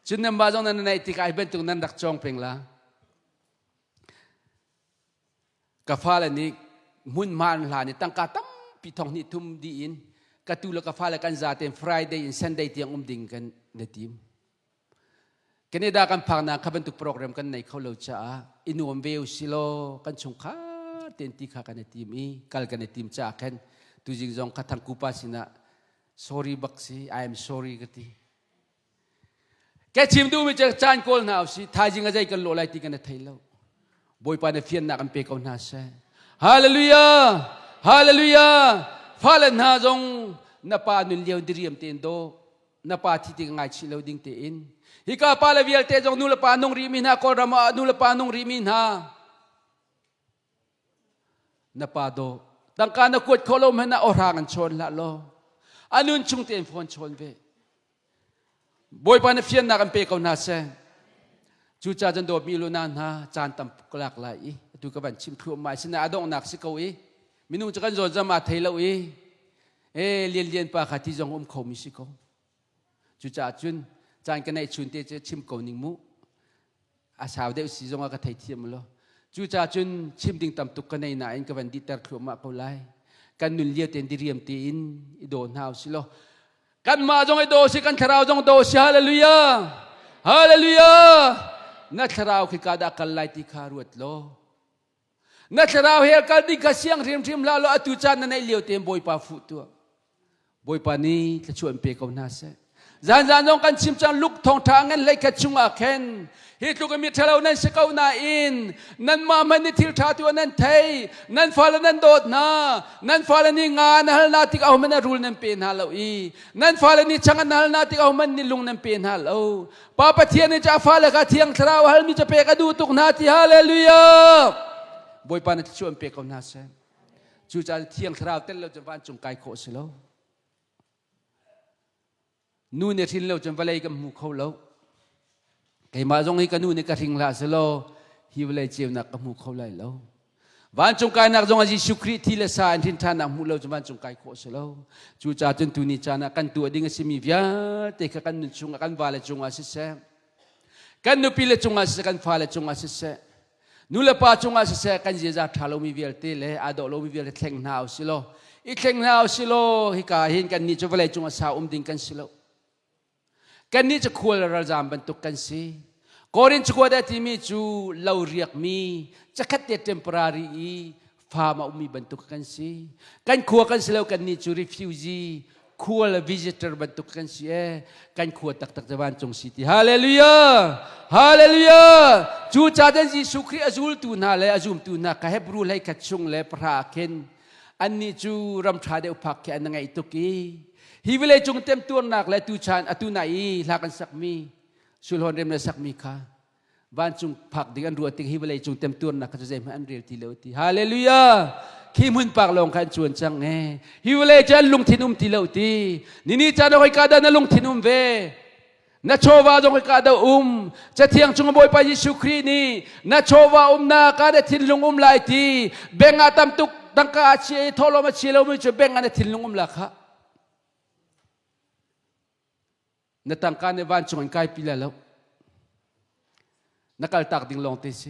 A: Cun nan mah zong nan neih tikah ai bantuk nan rak cawng peng la. Ka fale nih hmunhma an hlan i tangka tampi thong hnih thum dih in ka tu le ka fale kan zaten Friday in Sunday tiang um ding kan na tim. Canada kan phaknak kha bantuk program kan nei kho lo caah i nuam ve usilaw kan chungkhar tein ti kha kan i tim i kal kan i tim caah khan tuzing zong kha thangku pa sinah sorry bak si I am sorry ka ti. Ka chim duhmi cu caan kawl hna usih thaizing a zei kan lawh lai ti kan i thei lo. Bawipa na fiannak an pe ko hna seh. Hallelujah! Hallelujah! Fale hna zong na pa nun lio diriam tein daw na pa thi ti ka ngaichih lo ding tein. Hika pa le vialte zong nu le pa nung rihmi hna Kawlram ah nu le pa nung rihmi hna na pa daw tangka na kuat kho lo hmanh ah awhrang an chawn hlah law a nun chung tein phone chawn ve. Bawipa na fiannak an pe ko hna seh. Cucaah cun dawtmi lu na hna caan tam ka lak lai i atu ka van chim thluahmah sinain a donghnak si ko i minung cu kan zawn zam aa thei lo i e lian lian pa kha ti zong um khomi si ko. Cucaah cun caan ka neih chun te cu chim ko ning mu. A sau deuh si zong ah ka theithiam lo. Cucaah cun chim ding tam tuk ka nei nain ka van dihter thluahmah ko lai. Kan nun lio tein diriam tein i daw hna usih law kanmah zong i daw si kan thlarau zong daw si hallelujah hallelujah na thlarau khi ka dah kal lai ti kha ruat law na thlarau he kal ding kha siang hrimhrim hlah law atu caan na neih lio tein Bawipa fuh tuah Bawipa nih thluachuah in pe ko hna seh. Zanzan zong kan chim cang Luke thawngṭha ngan hlei khat chungah khin hi tluk in mi ṭhalo nan si ko nain nanmah hmanh nih thil ṭha tu nan thei nan fale nan dawt hna nan fale nih nga an hal hna tik ahohmanh a rul nan pe hna lo i nan fale nih chang an hal hna tik ahohmanh nih lung nan pe hna lo Pa Pathian nih ca fale kha thiang thlarau halmi ca pek a duh tuk hna ti hallelujah Bawipa na thluachuah in pe ko hna seh Cucaah Thiang Thlarau tel lo cun vancung kai khawh a si lo. Nu nih hrin lo cun vawlei kan hmu kho lo. Keimah zong hi ka nu nih ka hring hlah selaw hi vawlei ceunak ka hmu kho lai lo. Vancung kainak zong ah Jesuh Khrih thi le sa in hrin ṭhannak hmuh lo cun vancung kai khawh a si lo. Cucaah cun tuni caan ah kan tuah ding a simi vialte kha kan nun chungah kan vale cungah siseh, kan nupile cungah siseh, kan fale cungah siseh, Nulepa cungah siseh kan ziaza ṭha lomi vialte le aa dawh lomi vialte thleng hna u silaw i thleng hna u silaw hika hin kannih cu vawlei cung a sau um ding kan si lo. Kannih cu khual ralzaam bantuk kan si. Korin cakuat a timi cu lo riakmi cakhat te temporary i farm a ummi bantuk kan si. Kan khua kan si lo kannih cu refugee khual visitor bantuk kan si e kan khua taktak cu vancung si ti hallelujah hallelujah cu ca den Jesuh Khrih a zultu hna le a zumtu hna ka Hebrew hlei khat chung le pahra khin annih cu ram ṭha deuh phak khi an ngaih tuk i hi vawlei cung temtuarnak le tu chan atu nai i hla kan sakmi sulhon rem le sakmi kha Vancung phak ding an ruah tik hi vawlei cung temtuarnak kha cu zeihmanh an rel ti lo ti. Hallelujah! Khi hmun pak lawng kha an cuan cang e. Hi vawlei cu an lungthin um ti lo ti. Nini caan ah ka dah na lungthin um ve. Na chawva zong ka dah um. Cathiang chung Bawipa Jesuh Khrih nih na chawva umnak ah na thinlung um lai ti. Beng ah tam tuk tangka a chia i thawhlawm a chia lomi cu beng ah na thinlung um la kha. Na tangka nih vancung in kaipi lai lo. Na kaltak ding lawng te si.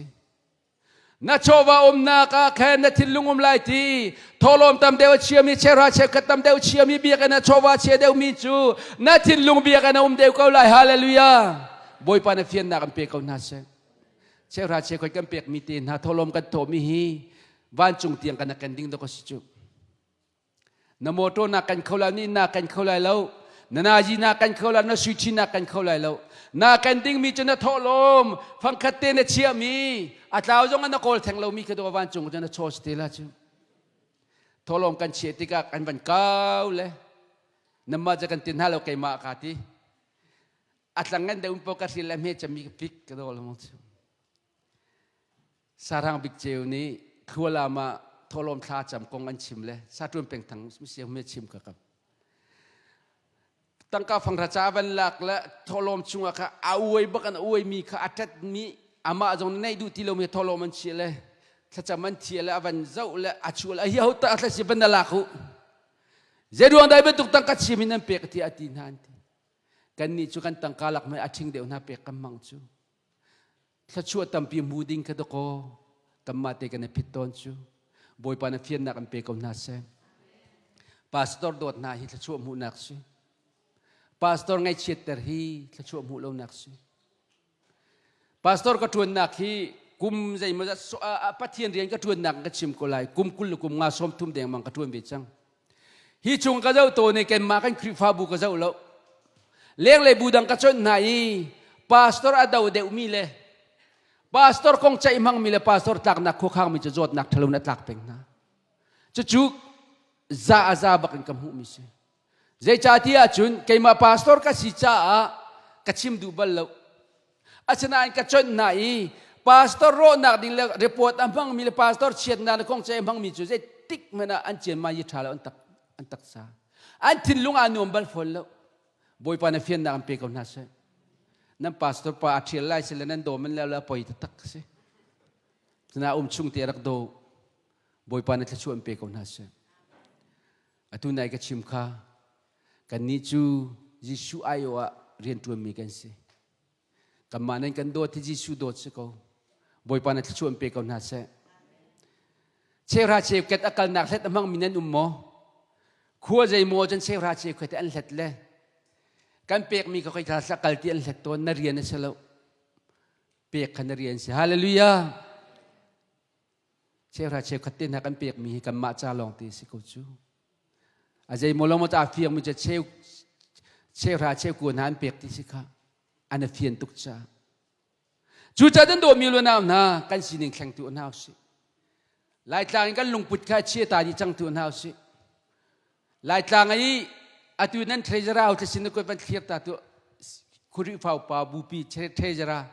A: Na chawva umnak ah khan na thinlung um lai ti. Thawhlawm tam deuh a chiami, cheuhra cheukhat tam deuh chiami biakinn ah chawva chia deuhmi cu na thinlung biakinn a um deuh ko lai. Hallelujah. Bawipa na fiannak an pe ko hna seh. Cheuhra cheukhat kan pekmi te hna thawhlawm kan thawhmi hi vancung tiang kan ken ding dawk a si cu. Na motor na kan kho lai ni na kan kho lai lo. Na nazi na kan kho lai na suichi na kan kho lai lo. Na kan dingmi cu na thawhlawm fangkhat te na chiahmi a tlau zong na kawl theng lomi kha dawh vancung cu na chaw si te la cu. Thawhlawm kan chiah tikah kan van kau le namah ca kan tin hna lo keimah ka ti. A tlang ngan deuh po ka hril le hme cami ka pik ka daw lo cu. Sarang Bik Ceu nih Khualam ah thawhlawm thla cam kong an chim le Saṭuan pengthang siang me chim ka kam. Tangka fanghra ca van lak le thawhlawm chungah kha a uai bak an uai mi kha a ṭat mi amah zong neih duh ti lomi thawhlawm an chia le thlacam an thia le a van zoh le a chuah le a hi ho ta thla si van na lak u. Zeiruang dai bantuk tangka chim in nan pek ti a ti hna an ti. Kannih cu kan tangka lak mei a ṭhing deuh hna pek kan mang cu. Thluachuah tampi hmu ding kha dakaw kanmah te kan i phit tawn cu. Bawipa na fiannak an pe ko hna seh. Pastor dawt hna hi thluachuah hmuhnak si. Pastor ngaihchiatter hi thluachuah hmuh lonak si. Pastor ka ṭuannak hi kum zeimawzat Pathian rian ka ṭuannak ka chim ko lai. Kum 20 le kum nga 30 dengmang ka ṭuan ve cang. Hi chung ka zoh tawn i kanmah kan Khrihfabu ka zoh lo. Lenglei bu dang ka chawnh hna i pastor a do deuhmi le pastor kong ceih hmangmi le pastor tlaknak khuakhangmi cu zawtnak ṭhalo in a tlak peng hna. Cucu za a za bak in ka hmuhmi si. Zeicahtiah cun keimah pastor ka si caah ka chim duh bal lo. Asinain ka chawnh hna i pastor rawhnak ding le report a hmangmi le pastor chiatnak le kong ce a hmangmi cu zeitik hmanh ah an cian ma yi ṭha lo an tak an taksa an thinlung aa nuam bal fawn lo. Bawipa na fiannak an pe ko hna seh. Nan pastor pa a ṭhial lai sile nan daw man le la poi taktak si. Tuna um chung te rak do. Bawipa na thluachuah an pe ko hna seh. Atu nai ka chim kha kannih cu Jesuh aiawh ah rianṭuanmi kan si. Kanmah nan kan dawt hi Jesuh dawt si ko. Bawipa na thluachuah an pe ko hna seh. Cheuhra cheuket a kalnak hlet a hmangmi nan um maw? Khua zeimaw cun cheuhra cheukhat an hlet le kan pekmi ka khoi thla kal ti an hlet tawn na rian a si lo. Pek kha na rian si. Hallelujah. Cheuhra cheukhat te hna kan pekmi hi kanmah ca lawng te si ko cu. A zeimaw lo maw ta fiangmi cu cheu cheuhra cheukua hna an pek ti si kha an a fian tuk ca. Cucaah kan dawmi lu nau hna kan sining thleng tu hna usih. Laitlang in kan lungput kha chia ta dih cang tu hna usih. Laitlang i atu nan treasurer au sin na kuat van thlir ta tu Khrihfa upa bupi treasurer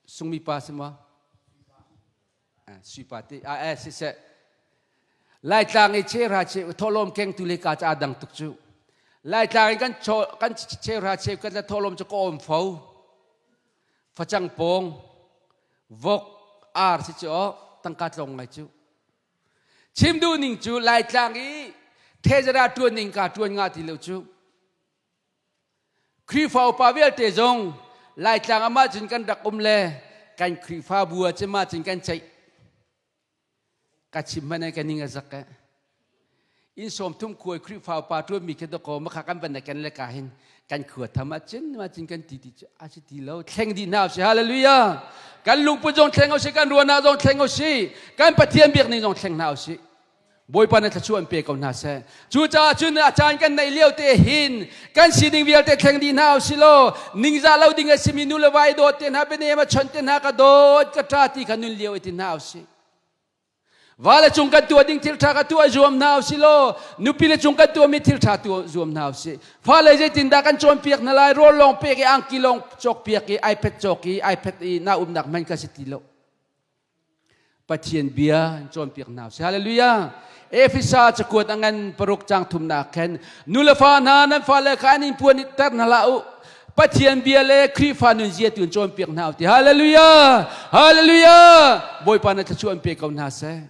A: Sungmi pa si maw? Sui pa ti a si seh. Laitlang i chehra che thawhlawm kengtu le ka ca dang tuk cu. Laitlang i kan kan chehra che kan la thawhlawm cu ka awm fo. Facang pawng vok ar si cu tangka tlong ngai cu. Chim duh ning cu Laitlang i thezara tuan ning ka tuan nga ti lo cu. Khrihfa upa vialte zong Laitlang ah mah cun kan rak um le kan Khrihfabu ah cun mah cun kan ceih. Ka chim hmanh ka ning a zak eh. Inn sawmthum khuai Khrihfa upa ṭuanmi khi dakaw makha kan van kan le ka hin kan khua tham ah cun mah cun kan ti ti cu a si ti lo thleng dih hna usih hallelujah kan lungput zong thleng usih kan ruahnak zong thleng usih kan Pathian biak ning zong thleng hna usih Bawipa na thluachuah an pe ko hna seh. Cucaah cun a caan kan neih lio te hin kan sining vialte thleng dih hna usih law ningzah lo ding a simi nu le va i dawt te hna bianem a chawnh te hna ka dawt ka ṭa ti kha nun lio i ti hna usih. Va le cung kan tuah ding thil ṭha ka tuah zuam hna usih law nupi le cung kan tuahmi thil ṭha tuah zuam hna usih. Fale zeitindah kan cawnpiak hna lai rawl lawng pek i angki lawng cawkpiak i iPad cawk i iPad i na umnak hmanh ka si ti lo. Pathian bia in cawnpiak hna usih. Hallelujah. Efesa cakuat a ngan paruk cang thumnak khan nu le fa hna nan fale kha an in puan ter hna hlah u. Pathian bia le Khrihfa nun zia tu in cawnpiak hna u ti. Hallelujah. Hallelujah. Bawipa na thluachuah in pe ko hna seh.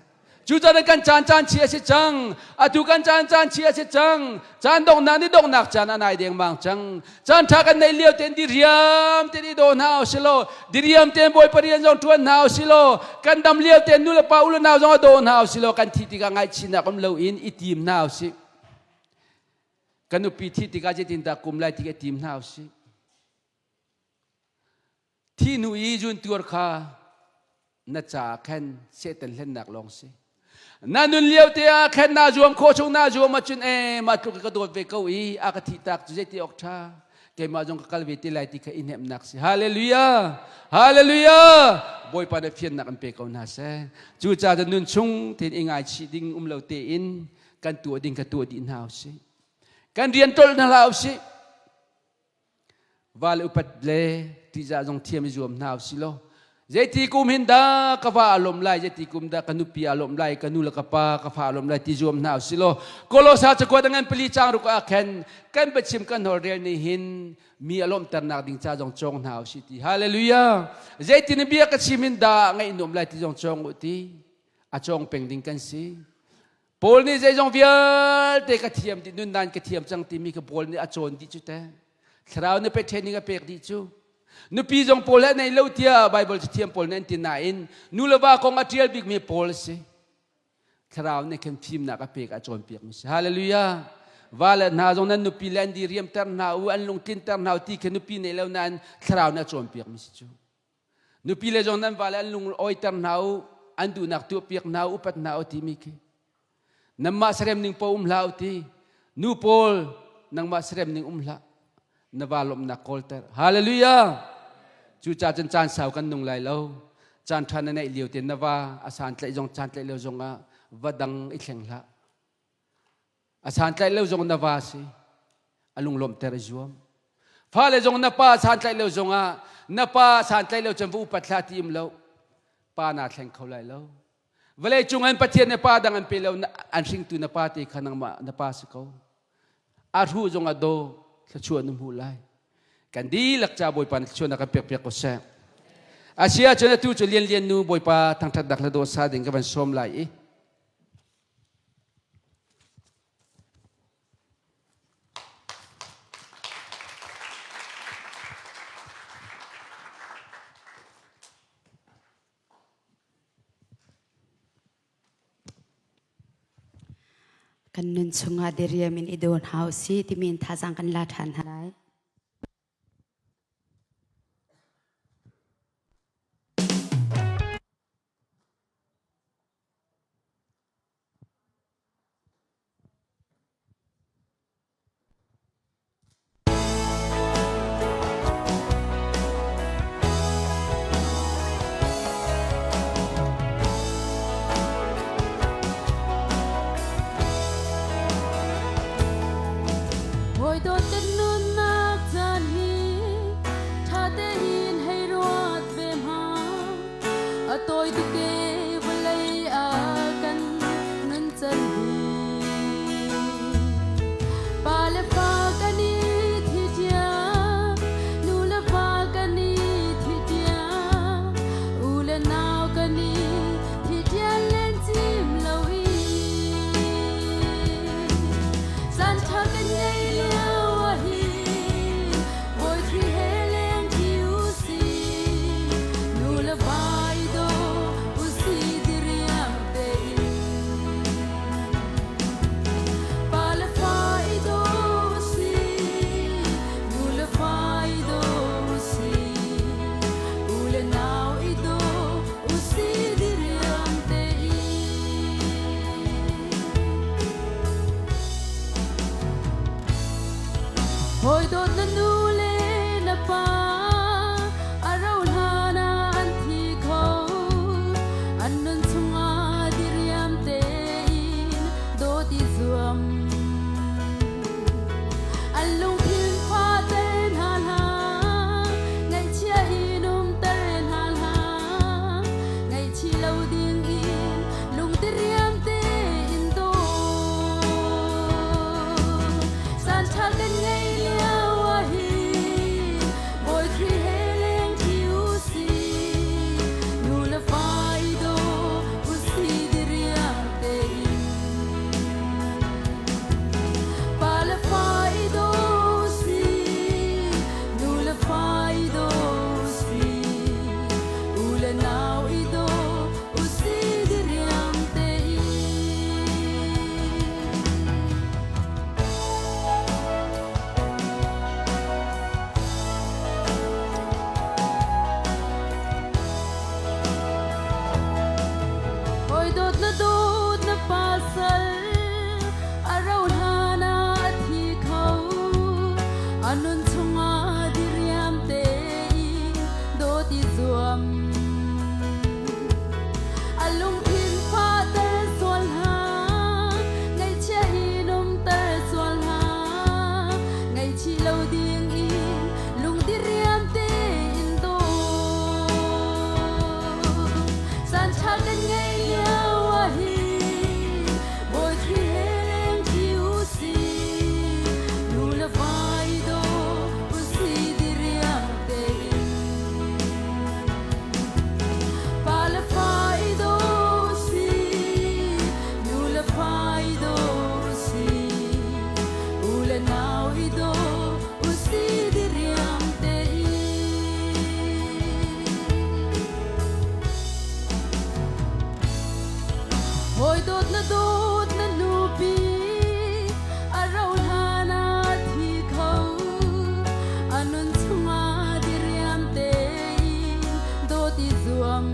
A: Cucaah kan caan caan chia a si cang. Atu kan caan caan chia a si cang. Caan donghnak ni donghnak caan a nai dengmang cang. Caan ṭha kan neih lio tein diriam tein i daw hna usih law, diriam tein Bawipa rian zong ṭuan hna usih law, kan dam lio tein nu le pa u le nau zong a daw hna usih law, kan thih tikah ngaihchihnak um loin i tim hna usih. Kan nupi thih tikah zeitindah kum lai ti i tim hna usih. Thi hnu i zuntuar kha na caah khan Satan hlennak lawng si. Na nun lio te ah khan naa zuam khawh chung naa zuam ahcun ee mah tluk ka dawt ve ko i a ka thih tak cu zeiti awk ṭha keimah zong ka kal ve te lai ti kha i hnemhnak si. Hallelujah! Hallelujah! Bawipa nih fiannak an pe ko hna seh. Cucaah nun chung tein i ngaichih ding um lo tein kan tuah ding kha tuah dih hna usih. Kan rian ṭolh hna hlah usih. Va le upat le ṭihzah zong thiam i zuam hna usih law zeiti kum hin dah ka va a lawmh lai zeiti kum dah ka nupi a lawmh lai ka nu le ka pa ka fa a lawmh lai ti zuam hna usih law Kolosa cakuat a ngan pali caang ruk ah khan kan biachim kan holrel nih hin mi a lawmhternak ding ca zong cawng hna usih ti hallelujah zeitin bia ka chim in dah ngaih nuam lai ti zong cawng u ti a cawng peng ding kan si Paul nih zeizong vialte ka thiam dih nundan ka thiam cang timi kha Paul nih a cawn dih cu te. Thlarau nih pe training a pek dih cu. Nupi zong Paul he nei lo tiah Bible cathiam pawl nih an ti nain nu le va kong a ṭial bikmi Paul a si. Thlarau nih khan fimnak a pek a cawnpiakmi si. Hallelujah. Va le hna zong nan nupi le an diriamter hna u, an lungtlinter hna u ti kha nupi nei lo nain thlarau nih a cawnpiakmi si cu. Nupi le zong nan vale an lung awiter hna u, an duhnak tuahpiak hna u, upat hna u timi khi. Nanmah serem ning po um hlah u ti. Nu pawl nangmah serem ning um hlah. Na va lawmhnak kawlter. Hallelujah! Cucaah cun caan sau kan nung lai lo. Caan ṭha na neih lio te na va a san tlaih zong caan tlaih lo zong ah va dang i thleng hlah. A santlaih lo zong na va si. A lunglawmhter i zuam. Fale zong na pa santlaih lo zongah na pa santlaih lo cun va upat hlah ti um lo. Pa naa thleng kho lai lo. Vawlei cung an Pathian le pa dang an pe lo an hringtu na pa te kha nangmah na pa si ko. A hru zong a daw thluachuah na hmuh lai. Kan dihlak ca Bawipa nih thluachuahnak kan pek piak ko seh. Asia cun atu cu Lian Lian nu Bawipa thangṭhatnak le dawt sa ding ka van sawm lai i
B: Kan nun chungah diriam in i dawn hau si timi in thazaang kan la ṭhan hna lai.
C: Hawi dawt kan nunnak caan hi ṭha tein hei ruat ve hma. A tawi tuk e vawlei ah kan nun can hi. Pa le fa kan i thi ṭia, nu le va kan i thi ṭia, u le nau kan i thi ṭia len cim lo i. Caan ṭha kan ngei lio ah hin Bawi Khrih he leng ṭi u sih, nu le va i daw u sih diriam tein. Pa le fa i daw u sih, nu le fa i daw u sih, u le nau i daw u sih diriam tein. Hawi dawt na nu le na pa a rauh hlan ah an thi kho. An nun chungah diriam tein dawt i zuam. An lungthin fahter hna hlah, ngaihchia in umter hna hlah. Ngaihchih lo ding in lungdiriam tein daw. Caan ṭha kan ngei lio ah hin Bawi Khrih he leng ṭi u sih, nu le fa i daw u sih diriam tein. Pa le fa i daw u sih, nu le fa i daw u sih, u le nau i daw u sih diriam tein. Hawi dawt na dawt na pasal a rauh hlan ah a thi kho. A nun chungah diriam tein dawt i zuam. A lungthin fahter sual hlah, ngaihchia in umter sual hlah. Ngaihchih lo ding in lungdiriam tein daw. Caan ṭha kan ngei lio ah hin Bawi Khrih he leng ṭi u sih, nu le va i daw u sih diriam tein. Pa le fa i daw u sih, nu le fa i daw u sih, u le nau i daw u sih diriam tein. Hawi dawt na dawt na nupi a rauh hlan ah thi kho. A nun chungah diriam tein dawt i zuam.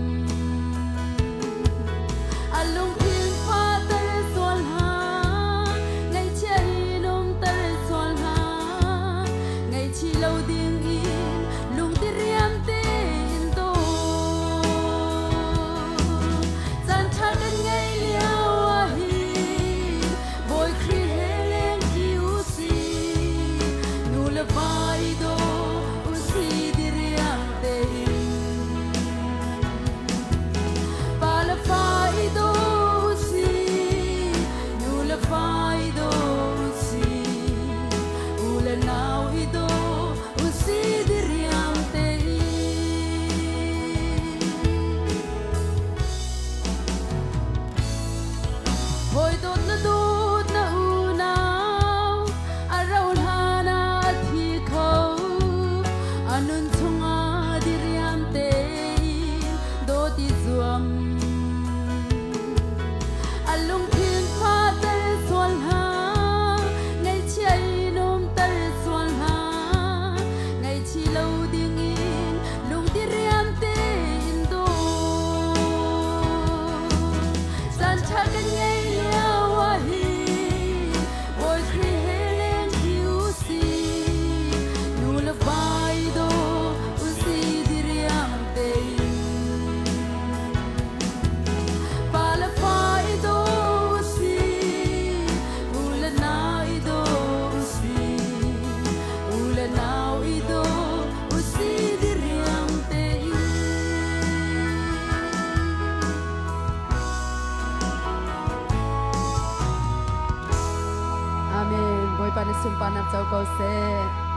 C: A lungthin fahter sual hlah, ngaihchia in umter sual hlah. Ngaihchih lo ding in lungdiriam tein daw. Caan ṭha kan ngei lio ah hin.
B: nih sunparnak co ko seh.